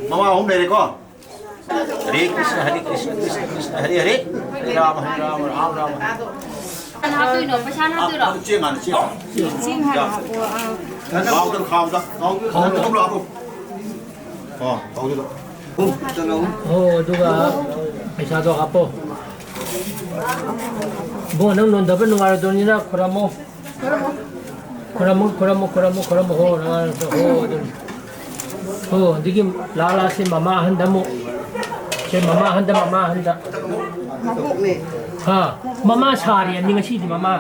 ꯃꯃꯥ ꯑꯍꯨꯝ ꯂꯩꯔꯦꯀꯣ꯫ ꯍꯔꯦ ꯀ꯭ꯔꯤꯁꯅ, ꯍꯔꯦ ꯀ꯭ꯔꯤꯁꯅ, ꯀ꯭ꯔꯤꯁꯅ ꯀ꯭ꯔꯤꯁꯅ, ꯍꯔꯦ ꯍꯔꯦ, ꯍꯔꯦ ꯔꯥꯃ, ꯍꯔꯦ ꯔꯥꯃ, ꯔꯥꯃ ꯔꯥꯃ꯫ ꯀꯅꯥ ꯍꯥꯞꯇꯣꯏꯅꯣ? ꯄꯩꯁꯥꯅ ꯍꯥꯞꯇꯣꯏꯔꯣ? ꯑꯗꯨ ꯆꯦꯡ ꯍꯥꯟꯅ ꯆꯦꯡ꯫ ꯆꯦꯡ ꯍꯥꯟꯅ ꯍꯥꯞꯄꯣ, ꯑꯥ꯫ ꯈꯥꯎꯗ, ꯈꯥꯎꯗ, ꯈꯥꯎꯗ, ꯈꯥꯎꯗ ꯊꯝꯂꯣ, ꯍꯥꯞꯄꯣ꯫ ꯑꯣ, ꯈꯥꯎꯗꯨꯗ꯫ ꯑꯣ, ꯑꯗꯨꯒ ꯄꯩꯁꯥꯗꯣ ꯍꯥꯞꯄꯣ꯫ ꯏꯕꯨꯡꯉꯣ, ꯅꯪ ꯅꯣꯟꯊꯕ ꯅꯨꯡꯉꯥꯏꯔꯣꯏꯗꯧꯅꯤꯅ ꯈꯨꯔꯝꯃꯣ꯫ ꯈꯨꯔꯝꯃꯨ, ꯈꯨꯔꯝꯃꯨ, ꯈꯨꯔꯝꯃꯨ, ꯈꯨꯔꯝꯃꯨ, ꯍꯣ, ꯅꯪ, ꯍꯣ, ꯑꯗꯨꯅꯤ꯫ ꯍꯣ, ꯑꯗꯒꯤ ꯂꯥ, ꯂꯥ, ꯁꯤ ꯃꯃꯥ ꯑꯍꯟꯗ ꯑꯃꯨꯛ꯫ ꯁꯤ ꯃꯃꯥ ꯑꯍꯟꯗ, ꯃꯃꯥ ꯑꯍꯟꯗ꯫ ꯃꯕꯣꯛꯅꯦ꯫ ꯍꯥ, ꯃꯃꯥ ꯁꯥꯔꯤ ꯑꯅꯤ ꯉꯁꯤꯗꯤ ꯃꯃꯥ꯫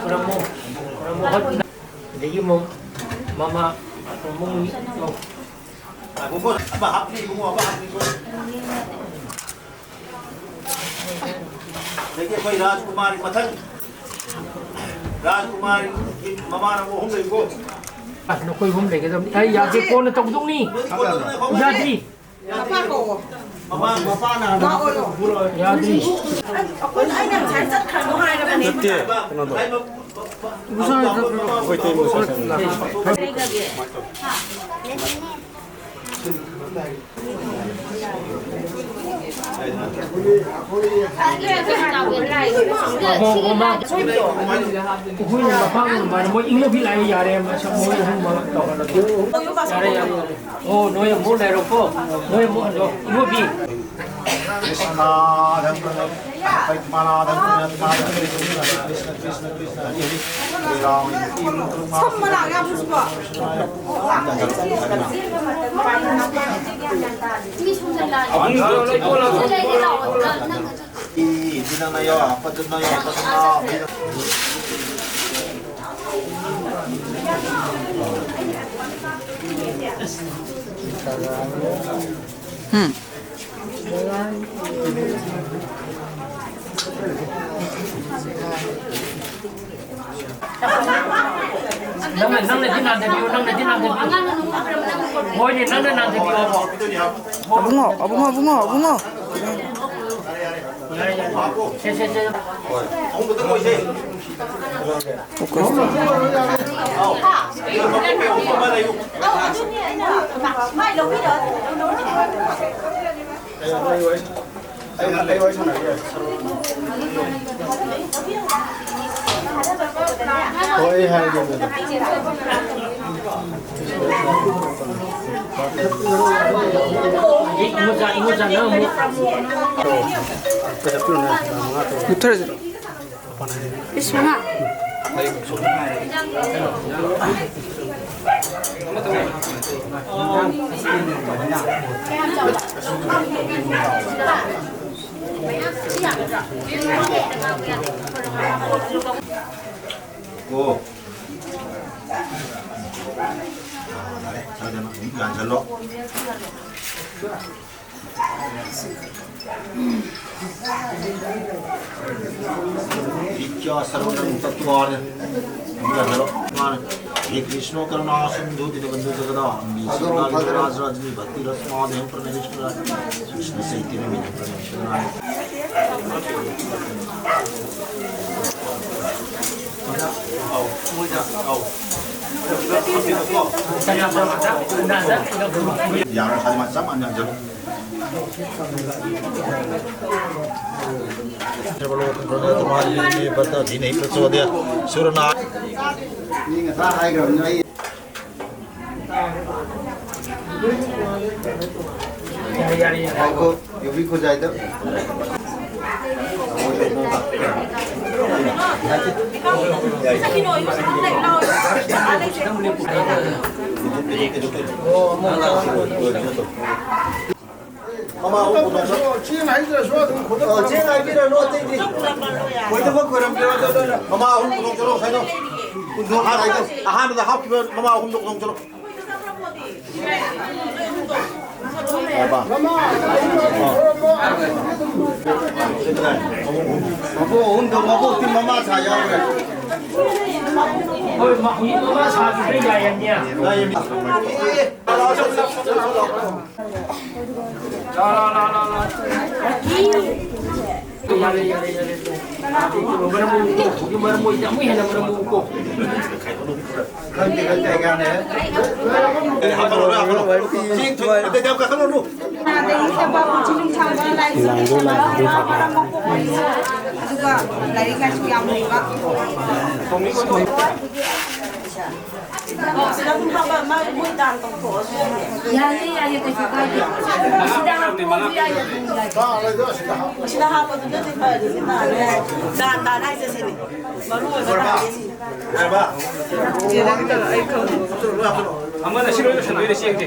ꯈꯨꯔꯝꯃꯣ, ꯈꯨꯔꯝꯃꯣ꯫ ꯑꯗꯒꯤ ꯑꯃꯨꯛ ꯃꯃꯥ ꯑꯇꯣꯝꯕ ꯃꯨꯅꯤ ꯂꯧ꯫ ꯉꯥꯏꯈꯣꯀꯣ, ꯑꯃ ꯍꯥꯞꯄꯤ, ꯏꯕꯨꯡꯉꯣ, ꯑꯃ ꯍꯥꯞꯄꯤꯀꯣ꯫ ꯑꯗꯒꯤ ꯑꯩꯈꯣꯏ ꯔꯥꯖꯀꯨꯃꯥꯔꯤ ꯃꯊꯪ꯫ ꯔꯥꯖꯀꯨꯃꯥꯔꯤꯒꯤ ꯃꯃꯥꯟꯅꯕ ꯑꯍꯨꯝ ꯂꯩꯀꯣ꯫ ꯑꯁ, ꯅꯈꯣꯏ ꯑꯍꯨꯝ ꯂꯩꯒꯗꯕꯅꯤ꯫ ꯑꯩ ꯌꯥꯗꯦ, ꯀꯣꯟꯅ ꯇꯧꯗꯧꯅꯤ꯫ ꯅꯣꯏ ꯀꯣꯟꯅ ꯇꯧꯗꯧꯅꯤ, ꯈꯣꯡꯎꯞ ꯌꯥꯗ꯭ꯔꯤ꯫ ꯃꯄꯥ ꯀꯧꯋꯣ꯫ ꯃꯃꯥ, ꯃꯄꯥꯅ ꯃꯥ ꯑꯣꯏꯔꯣ꯫ ꯌꯥꯗ꯭ꯔꯤ꯫ ꯑꯩꯈꯣꯏ, ꯑꯩꯅ ꯉꯁꯥꯏ ꯆꯠꯈ꯭ꯔꯅꯨ ꯍꯥꯏꯔꯕꯅꯦ꯫ ꯅꯠꯇꯦ, ꯀꯩꯅꯣꯗꯣ꯫ ꯑꯩꯈꯣꯏ ꯇꯩ ꯃꯁꯛ ꯈꯪꯉꯦ꯫ ꯑꯍꯣ, ꯑꯍꯣ, ꯃꯥ꯫ ꯑꯩꯈꯣꯏꯅ ꯃꯄꯥ ꯑꯣꯏꯔꯝꯕꯅ ꯃꯣꯏ ꯏꯃꯣꯕꯤ ꯂꯥꯛꯑꯦ, ꯌꯥꯔꯦ, ꯃꯁꯛ ꯃꯣꯏ ꯑꯍꯨꯝꯃꯛ ꯇꯧꯍꯜꯂꯒꯦ꯫ ꯌꯥꯔꯦ, ꯌꯥꯔꯦ, ꯌꯥꯔꯦ꯫ ꯑꯣ, ꯅꯣꯏ ꯑꯃꯨꯛ ꯂꯩꯔꯣꯀꯣ꯫ ꯅꯣꯏ ꯑꯃꯨꯛ ꯍꯜꯂꯣ꯫ ꯏꯃꯣꯕꯤ꯫ ꯀ꯭ꯔꯤꯁꯅꯥꯙꯝ ꯄ꯭ꯔꯃꯠ ꯄꯩꯃꯥꯅꯥꯙꯝ ꯄ꯭ꯔꯃꯠ ꯀ꯭ꯔꯤꯁꯅ ꯀ꯭ꯔꯤꯁꯅ ꯀ꯭ꯔꯤꯁꯅ ꯀ꯭ꯔꯤꯁꯅ ꯍꯔꯤ ꯍꯔꯤ ꯍꯔꯤ ꯔꯥꯃ ꯁꯝ ꯃꯅꯥ ꯌꯥꯝꯕꯁꯤꯕꯣ꯫ ꯃꯤ ꯁꯨꯝ ꯂꯩ ꯂꯥꯛꯑꯣ꯫ ꯁꯨꯝ ꯂꯩ ꯂꯥꯛꯑꯣ꯫ ꯅꯪ ꯏ, ꯏꯗꯤ ꯅꯪꯅ ꯌꯥꯎ, ꯑꯄꯠꯇꯨ ꯅꯪ ꯌꯥꯎ, ꯑꯄꯠꯇꯨ ꯅꯪ ꯌꯥꯎ꯫ ꯎꯝ꯫ ꯅꯪꯅ, ꯅꯪꯅꯗꯤ ꯅꯥꯟꯊꯕꯤꯌꯨ, ꯅꯪꯅꯗꯤ ꯅꯥꯟꯊꯕꯤꯌꯨ꯫ ꯍꯣꯏꯅꯦ, ꯅꯪꯅ ꯅꯥꯟꯊꯕꯤꯌꯨ ꯍꯥꯏꯕ꯫ ꯑꯕꯨꯡꯉꯣ, ꯑꯕꯨꯡꯉꯣ, ꯑꯕꯨꯡꯉꯣ, ꯑꯕꯨꯡꯉꯣ꯫ ꯌꯥꯔꯦ, ꯌꯥꯔꯦ꯫ ꯁꯦ, ꯁꯦ, ꯁꯦ꯫ ꯐꯣꯀꯁ ꯇꯧ꯫ ꯑꯩ, ꯑꯩ ꯋꯥꯔꯤ ꯁꯥꯟꯅꯒꯦ꯫ ꯍꯣꯏ, ꯑꯩ ꯍꯥꯏꯔꯒꯦ ꯑꯗꯨꯗꯤ꯫ ꯏꯃꯣꯆꯥ, ꯏꯃꯣꯆꯥ, ꯅꯪ ꯑꯃꯨꯛ꯫ ꯃꯨꯠꯊꯔꯁꯤ꯫ ꯄꯤꯁ ꯃꯉꯥ꯫ ꯑꯣ꯫ ꯌꯥꯔꯦ, ꯈꯔ ꯀꯩꯅꯣ ꯑꯗꯨꯝ ꯌꯥꯟꯁꯤꯜꯂꯣ꯫ ꯏꯆꯥ ꯁꯔꯨꯅꯪ ꯇꯠꯋꯥꯔ꯫ ꯑꯗꯨꯝ ꯌꯥꯟꯁꯤꯜꯂꯣ꯫ ꯃꯥꯅꯦ꯫ हे कृष्ण करुणा सिंधु दीनबंधु जगदाम्बे सीताराज रजनी भक्ति रस माधव प्रणय विष्णु कृष्ण चैतन्य मेरे प्रणय विष्णु। ꯌꯥꯔꯣꯏ, ꯍꯥꯏꯗꯤ ꯃꯥ ꯆꯞ ꯃꯥꯟꯅ ꯌꯥꯟꯁꯤꯜꯂꯨ꯫ तुम्हारे लिए बता भी नहीं प्रचोदय सुरना। ꯃꯤ ꯉꯁꯥꯏ ꯍꯥꯏꯈ꯭ꯔꯕꯅꯤ ꯑꯩ꯫ ꯌꯥꯔꯦ, ꯌꯥꯔꯦ, ꯌꯥꯔꯦ꯫ ꯉꯥꯏꯈꯣ, ꯌꯨꯕꯤ ꯈꯨꯖꯥꯏꯗ꯫ ꯃꯃꯥ ꯑꯍꯨꯝ ꯄꯨꯊꯣꯛꯆꯔꯣ꯫ ꯆꯦꯡ ꯍꯥꯏꯗ꯭ꯔꯁꯨ ꯑꯗꯨꯝ ꯈꯨꯗꯛꯇ ꯑꯣ, ꯆꯦꯡ ꯍꯥꯏꯕꯤꯔꯅꯨ, ꯑꯇꯩꯗꯤ꯫ ꯈꯣꯏꯗꯃꯛ ꯈꯣꯏꯔꯝꯕꯤꯔꯣ, ꯑꯗꯨ ꯅꯣꯏꯅ꯫ ꯃꯃꯥ ꯑꯍꯨꯝ ꯄꯨꯊꯣꯛꯆꯔꯣ, ꯉꯁꯥꯏꯗꯣ꯫ ꯍꯥꯟꯅ, ꯑꯍꯥꯟꯕꯗ ꯍꯥꯞꯈꯤꯕ ꯃꯃꯥ ꯑꯍꯨꯝꯗꯣ ꯄꯨꯊꯣꯛꯆꯔꯣ꯫ ꯕꯥ꯫ ꯃꯄꯣꯛ ꯑꯍꯨꯝꯗꯣ, ꯃꯄꯣꯛꯇꯤ ꯃꯃꯥ ꯁꯥ ꯌꯥꯎꯈ꯭ꯔꯦ꯫ ꯍꯣꯏ, ꯃ-, ꯍꯧꯖꯤꯛ ꯃꯃꯥ ꯁꯥꯈꯤꯕ ꯌꯥꯏ ꯍꯥꯏꯕꯅꯤ꯫ ꯌꯥꯏꯌꯦ꯫ ꯂꯥꯛꯑꯣ, ꯂꯥꯛꯑꯣ, ꯂꯥꯛꯑꯣ, ꯂꯥꯛꯑꯣ꯫ ꯌꯥꯔꯦ, ꯌꯥꯔꯦ, ꯌꯥꯔꯦ꯫ ꯃꯔꯝ ꯃꯣꯛꯎꯀꯣ, ꯍꯧꯖꯤꯛ ꯃꯔꯝ ꯃꯣꯛꯏꯁꯦ ꯑꯃꯨꯛ ꯍꯦꯟꯅ ꯃꯔꯝ ꯃꯣꯛꯎꯀꯣ꯫ ꯈꯪꯗꯦ, ꯈꯪꯗꯦ, ꯑꯩ ꯀꯥꯟꯗ ꯍꯦꯛ꯫ ꯑꯦ, ꯍꯥꯞꯀꯠꯂꯣ, ꯍꯥꯞꯀꯠꯂꯣ꯫ ꯆꯦꯡ ꯊꯣꯏ-, ꯑꯗꯩ ꯌꯥꯝ ꯀꯥꯈꯠꯂꯨꯅꯨ꯫ ꯑꯗꯒꯤ ꯁꯤꯗ ꯕꯥꯕꯨ ꯆꯤꯅꯨꯡ ꯁꯥꯡꯕ ꯂꯥꯏ ꯂꯥꯡꯗꯣ, ꯂꯥꯡꯗꯣ ꯊꯥꯕ꯫ ꯑꯗꯨꯒ ꯂꯥꯏꯔꯤꯛ ꯂꯥꯏꯁꯨ ꯌꯥꯝ ꯍꯩꯕ꯫ ꯑꯣ, ꯁꯤꯗ ꯑꯗꯨꯝ ꯍꯥꯞꯄ, ꯃꯥ, ꯃꯣꯏ ꯗꯥꯟ ꯇꯧꯊꯣꯛꯑꯁꯨ ꯌꯥꯏꯌꯦ꯫ ꯌꯥꯏꯌꯦ, ꯌꯥꯏꯌꯦ, ꯀꯩꯁꯨ ꯀꯥꯏꯗꯦ꯫ ꯁꯤꯗ ꯍꯥꯞꯄꯁꯨ ꯌꯥꯏꯌꯦ, ꯑꯗꯨꯝ ꯌꯥꯏꯌꯦ꯫ ꯁꯤꯗ ꯍꯥꯞꯄꯗꯨꯅꯗꯤ ꯐꯔꯤꯅꯤ, ꯗꯥꯟ ꯍꯥꯏ-, ꯗꯥꯟ, ꯗꯥꯟ ꯍꯥꯏꯁꯦ ꯁꯤꯅꯤ꯫ ꯃꯔꯨ ꯑꯣꯏꯕ ꯗꯥꯟꯁꯦ ꯁꯤꯅꯤ꯫ ꯌꯥꯔꯕ? ꯆꯦ, ꯅꯪ ꯇꯧꯔꯣ, ꯑꯩ ꯈꯪꯗꯦ꯫ ꯑꯃꯅ ꯁꯤ ꯂꯣꯏ ꯂꯣꯏꯁꯟꯗꯣꯏꯅꯦ, ꯆꯦꯡꯁꯦ꯫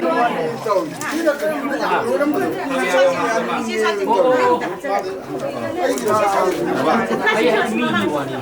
ꯏꯆꯦ ꯁꯥꯟꯇꯤ꯫ ꯑꯣ, ꯑꯣ, ꯑꯣ꯫ ꯑꯩ ꯍꯥꯏꯗꯤ ꯃꯤꯒꯤ ꯋꯥꯅꯤ꯫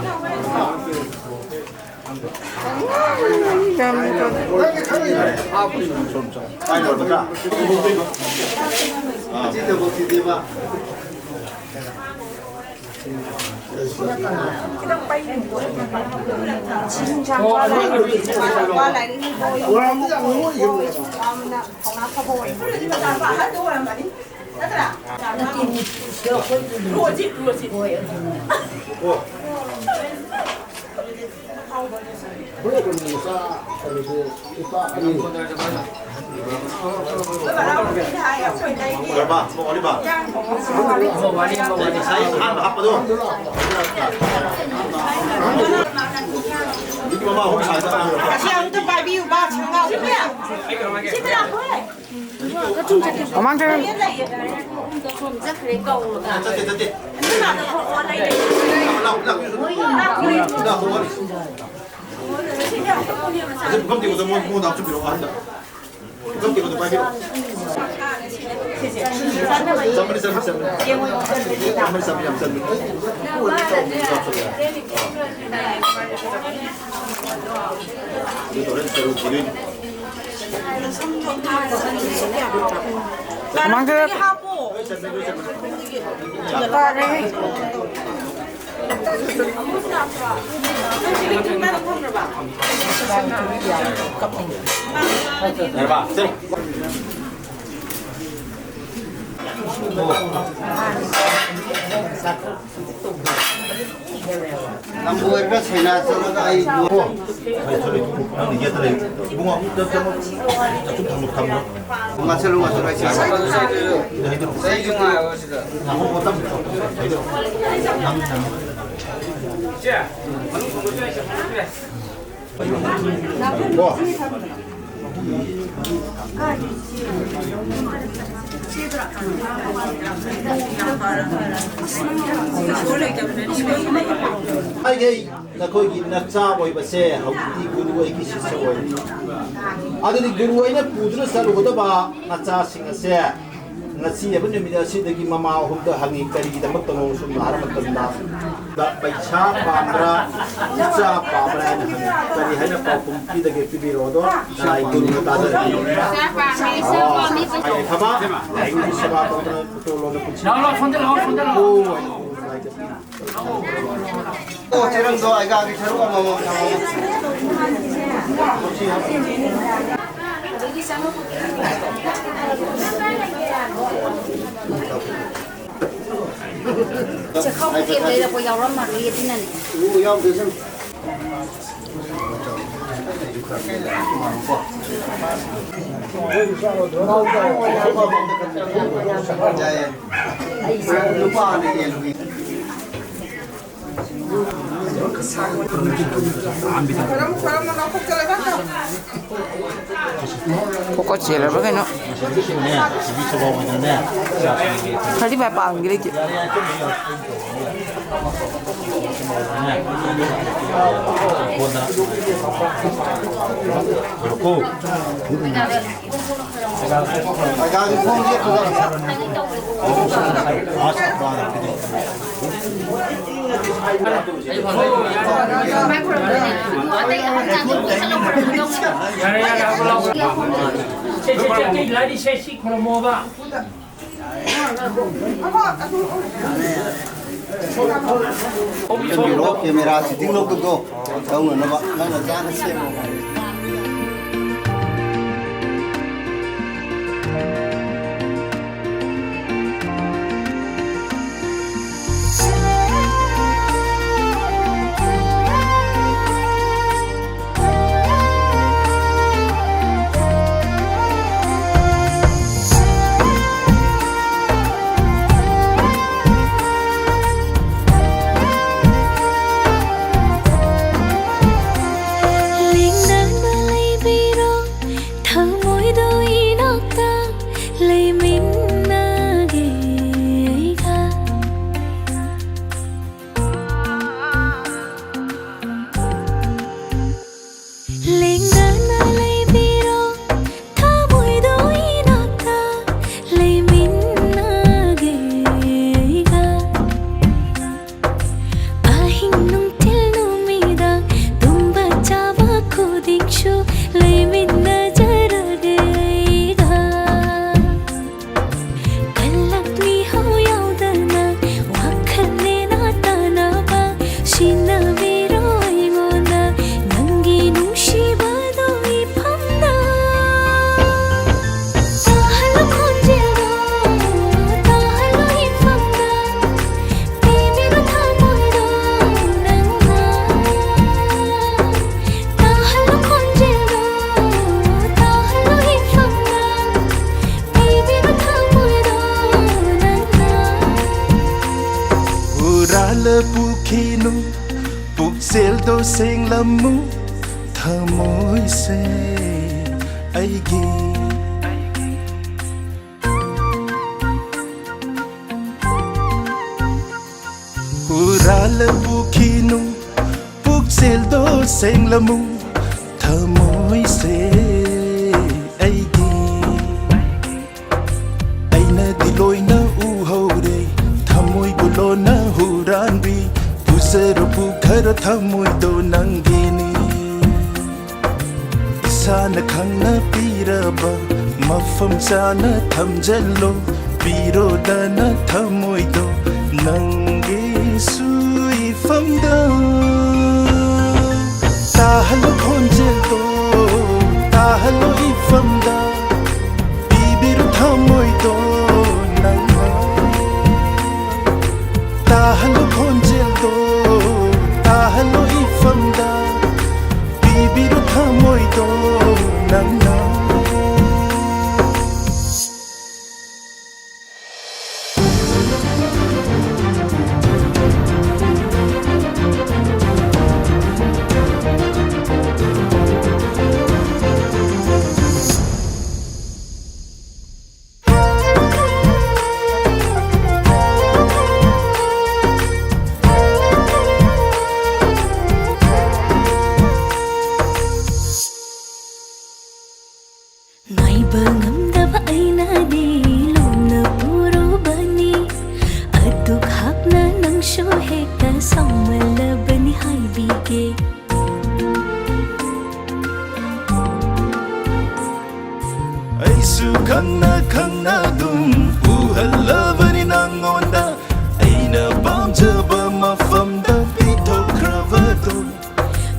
ꯑꯁꯤ ꯑꯃꯨꯛꯇ ꯄꯥꯏꯕꯤꯌꯨꯕ, ꯁꯪꯒꯥꯎ꯫ ꯃꯃꯥꯡ ꯆꯠꯂꯨ꯫ ꯆꯠꯈ꯭ꯔꯦ ꯀꯧꯔꯒ꯫ ꯆꯠꯇꯦ, ꯆꯠꯇꯦ꯫ ꯂꯥꯛꯑꯣ, ꯂꯥꯛꯑꯣ꯫ ꯂꯥꯛꯑꯣ, ꯂꯥꯛꯑꯣ꯫ ꯑꯁꯤ ꯄꯨꯈꯝ ꯇꯦꯡꯀꯣꯠꯇꯣ ꯃꯉꯣꯟ-, ꯃꯉꯣꯟꯗ ꯍꯥꯞꯆꯤꯟꯕꯤꯔꯛꯑꯣ, ꯑꯍꯟꯗ꯫ ꯄꯨꯈꯝ ꯇꯦꯡꯀꯣꯠꯇꯣ ꯄꯥꯏꯕꯤꯔꯛꯑꯣ꯫ ꯆꯟꯕꯅꯤ, ꯆꯟꯕꯅꯤ, ꯆꯟꯕꯅꯤ꯫ ꯆꯟꯕꯅꯤ, ꯆꯟꯕꯅꯤ, ꯌꯥꯝ ꯆꯟꯕꯅꯤ꯫ ꯑꯗꯨ ꯇꯧꯔꯦ, ꯆꯔꯨ ꯄꯨꯗꯣꯏꯅꯤ꯫ ꯃꯃꯥꯡꯗ ꯍꯥꯞꯄꯣ꯫ ꯅꯝꯕꯣꯜꯒ ꯁꯦꯅꯥ ꯆꯠꯂꯒ ꯑꯩ ꯅꯪꯅ ꯌꯦꯠꯇ ꯂꯩ꯫ ꯏꯕꯨꯡꯉꯣ, ꯆꯪꯉꯣ꯫ ꯆꯥꯛꯈꯨꯝ ꯊꯪꯕ ꯊꯝꯃꯣ꯫ ꯉꯥꯁꯜꯂꯨ, ꯉꯥꯁꯜꯂꯨ, ꯑꯩ ꯁꯤꯗ ꯉꯥꯏꯌꯣ ꯁꯤꯗ꯫ ꯉꯥꯏꯈꯣ, ꯇꯞꯅ ꯇꯧ꯫ ꯅꯪ, ꯅꯪ꯫ ꯍꯥꯏꯒꯦ, ꯅꯈꯣꯏꯒꯤ ꯅꯆꯥ ꯑꯣꯏꯕꯁꯦ ꯍꯧꯖꯤꯛꯇꯤ ꯒꯨꯔꯨ ꯑꯩꯒꯤ ꯁꯤꯁ꯭ꯌ ꯑꯣꯏꯔꯦ꯫ ꯑꯗꯨꯗꯤ ꯒꯨꯔꯨ ꯑꯩꯅ ꯄꯨꯗꯨꯅ ꯆꯠꯂꯨꯒꯗꯕ ꯅꯆꯥꯁꯤꯡ ꯑꯁꯦ ꯉꯁꯤ ꯍꯥꯏꯕ ꯅꯨꯃꯤꯠ ꯑꯁꯤꯗꯒꯤ ꯃꯃꯥ ꯑꯍꯨꯝꯗ ꯍꯪꯉꯤ, ꯀꯔꯤꯒꯤꯗꯃꯛꯇꯅꯣ? ꯁꯨꯝ ꯍꯥꯏꯔ ꯃꯇꯝꯗ, ꯄꯩꯁꯥ ꯄꯥꯝꯕ꯭ꯔꯥ, ꯏꯆꯥ ꯄꯥꯝꯕ꯭ꯔꯥ ꯍꯥꯏꯅ ꯍꯪꯉꯤ꯫ ꯀꯔꯤ ꯍꯥꯏꯅ ꯄꯥꯎꯈꯨꯝ ꯄꯤꯗꯒꯦ? ꯄꯤꯕꯤꯔꯛꯑꯣ ꯑꯗꯣ꯫ ꯂꯥꯏ ꯒꯨꯔꯨꯅ ꯇꯥꯖꯔꯒꯦ꯫ ꯐꯕ ꯂꯥꯏꯒꯤ ꯁꯦꯕꯥ ꯇꯧꯗꯅ ꯇꯣꯂꯣꯅ ꯄꯨꯟꯁꯤ꯫ ꯂꯥꯛꯑꯣ, ꯂꯥꯛꯑꯣ, ꯐꯣꯟꯗ ꯂꯥꯛꯑꯣ, ꯐꯣꯟꯗ ꯂꯥꯛꯑꯣ꯫ ꯑꯣ, ꯂꯥꯏ ꯆꯠꯄꯤ꯫ ꯑꯣ, ꯆꯦꯔꯪꯗꯣ ꯑꯩꯒꯥꯒꯤ ꯁꯔꯨꯛ ꯑꯃꯃꯝ ꯊꯝꯃꯣ꯫ ꯆꯦꯈꯥꯎ ꯄꯤꯀꯦꯠ ꯂꯩꯔꯛꯄ ꯌꯥꯎꯔꯝꯃꯒꯦ ꯑꯗꯨꯅꯅꯦ꯫ ꯎ ꯌꯥꯎꯗꯦ ꯁꯨꯝ꯫ ꯌꯥꯏꯌꯦ꯫ ꯂꯨꯄꯥ ꯑꯅꯤ ꯌꯦꯜꯂꯨꯒꯦ꯫ ꯀꯣꯀꯣ ꯆꯦꯜꯂꯕ ꯀꯩꯅꯣ? ꯈꯔꯗꯤ ꯃꯄꯥꯟꯒꯤ ꯂꯩꯇꯦ꯫ ꯌꯥꯔꯦ, ꯌꯥꯔꯦ, ꯍꯧꯒꯠꯂꯣ, ꯍꯧꯒꯠꯂꯣ꯫ ꯁꯦ, ꯁꯦ, ꯁꯦ, ꯁꯤ ꯂꯥꯏꯔꯤ, ꯁꯦ, ꯁꯤ ꯈꯨꯔꯨꯝꯃꯣꯕ꯫ ꯀꯦꯃꯦꯔꯥ ꯁꯤꯇꯤꯡ ꯂꯧꯗꯣ ꯇꯧꯅꯅꯕ ꯅꯪꯅ ꯆꯥꯅ ꯁꯦꯝꯃꯣ꯫ ꯄꯨꯛꯆꯦꯜꯗꯣ ꯁꯦꯡꯂꯝꯃꯨ ꯊꯃꯣꯏꯁꯦ ꯑꯩꯒꯤ꯫ ꯍꯨꯔꯥꯜꯂ ꯄꯨꯈꯤꯅꯨ ꯄꯨꯛꯆꯦꯜꯗꯣ ꯁꯦꯡꯂꯝꯃꯨ ꯊꯃꯣꯏꯁꯦ ꯑꯩꯒꯤ꯫ ꯑꯩꯅꯗꯤ ꯂꯣꯏꯅ ꯎꯍꯧꯔꯦ ꯊꯃꯣꯏꯕꯨ ꯂꯣꯟꯅ ꯍꯨꯔꯥꯟꯕꯤ꯫ ꯄꯨꯖꯔꯣ ꯄꯨꯈꯔꯣ ꯊꯃꯣꯏꯗꯣ ꯅꯪꯒꯤꯅꯤ꯫ ꯏꯁꯥꯅ ꯈꯪꯅ ꯄꯤꯔꯕ ꯃꯐꯝ ꯆꯥꯅ ꯊꯝꯖꯜꯂꯣ꯫ ꯄꯤꯔꯣꯗꯅ ꯊꯃꯣꯏꯗꯣ ꯅꯪꯒꯤꯁꯨ ꯏꯐꯝꯗ꯫ ꯇꯥꯍꯜꯂꯣ ꯈꯣꯟꯖꯦꯜꯗꯣ ꯇꯥꯍꯜꯂꯣ ꯏꯐꯝꯗ꯫ ꯄꯤꯕꯤꯔꯣ ꯊꯃꯣꯏꯗꯣ ꯅꯪꯅ꯫ ꯇꯥꯍꯜꯂꯣ ꯈꯣꯟꯖꯦꯜꯗꯣ ꯇꯥꯍꯜꯂꯣ ꯏꯐꯝꯗ꯫ ꯄꯤꯕꯤꯔꯣ ꯊꯃꯣꯏꯗꯣ ꯅꯪꯅ꯫ ꯉꯥꯏꯕ ꯉꯝꯗꯕ ꯑꯩꯅꯗꯤ ꯂꯣꯝꯅ ꯄꯨꯔꯨꯕꯅꯤ꯫ ꯑꯗꯨꯛ ꯍꯥꯛꯅ ꯅꯪꯁꯨ ꯍꯦꯛꯇ ꯁꯥꯎꯃꯜꯂꯕꯅꯤ ꯍꯥꯏꯕꯤꯒꯦ꯫ ꯑꯩꯁꯨ ꯈꯪꯅ ꯈꯪꯅ ꯑꯗꯨꯝ ꯎꯍꯜꯂꯕꯅꯤ ꯅꯪꯉꯣꯟꯗ꯫ ꯑꯩꯅ ꯄꯥꯝꯖꯕ ꯃꯐꯝꯗ ꯄꯤꯊꯣꯛꯈ꯭ꯔꯕꯗꯣ꯫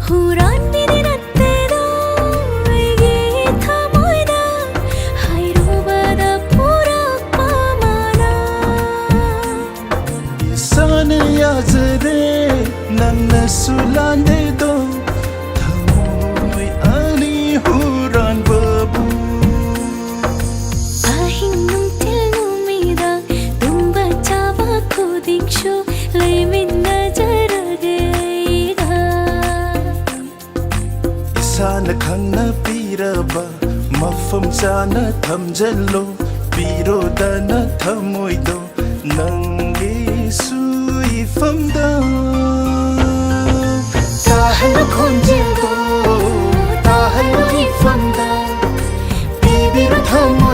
ꯍꯨꯔꯥꯟꯕꯤꯗꯤ ꯅꯠꯇꯦꯗꯣ ꯑꯩꯒꯤ ꯊꯃꯣꯏꯗ ꯍꯥꯏꯔꯨꯕꯗ ꯄꯨꯔꯛꯄ ꯃꯥꯅ꯫ ꯏꯁꯥꯅ ꯌꯥꯖꯔꯦ ꯅꯪꯅꯁꯨ ꯂꯥꯟꯗꯦꯗꯣ꯫ ꯊꯃꯣꯏ ꯑꯅꯤ ꯍꯨꯔꯥꯟꯕꯕꯨ꯫ ꯑꯍꯤꯡ ꯅꯨꯡꯊꯤꯜ ꯅꯨꯃꯤꯗꯥꯡ ꯇꯨꯝꯕ ꯆꯥꯕ ꯈꯨꯗꯤꯡꯁꯨ ꯂꯩꯃꯤꯟꯅꯖꯔꯒꯦ ꯑꯩꯒ꯫ ꯆꯥꯅ ꯊꯝꯖꯜꯂꯣ, ꯄꯤꯔꯣꯗꯅ ꯊꯃꯣꯏꯗꯣ ꯅꯪꯒꯤꯁꯨ ꯏꯐꯝꯗ꯫ ꯇꯥꯍꯜꯂꯣ ꯈꯣꯟꯖꯦꯜꯗꯣ, ꯇꯥꯍꯜꯂꯣ ꯏꯐꯝꯗ, ꯄꯤꯕꯤꯔꯣ ꯊꯃꯣꯏ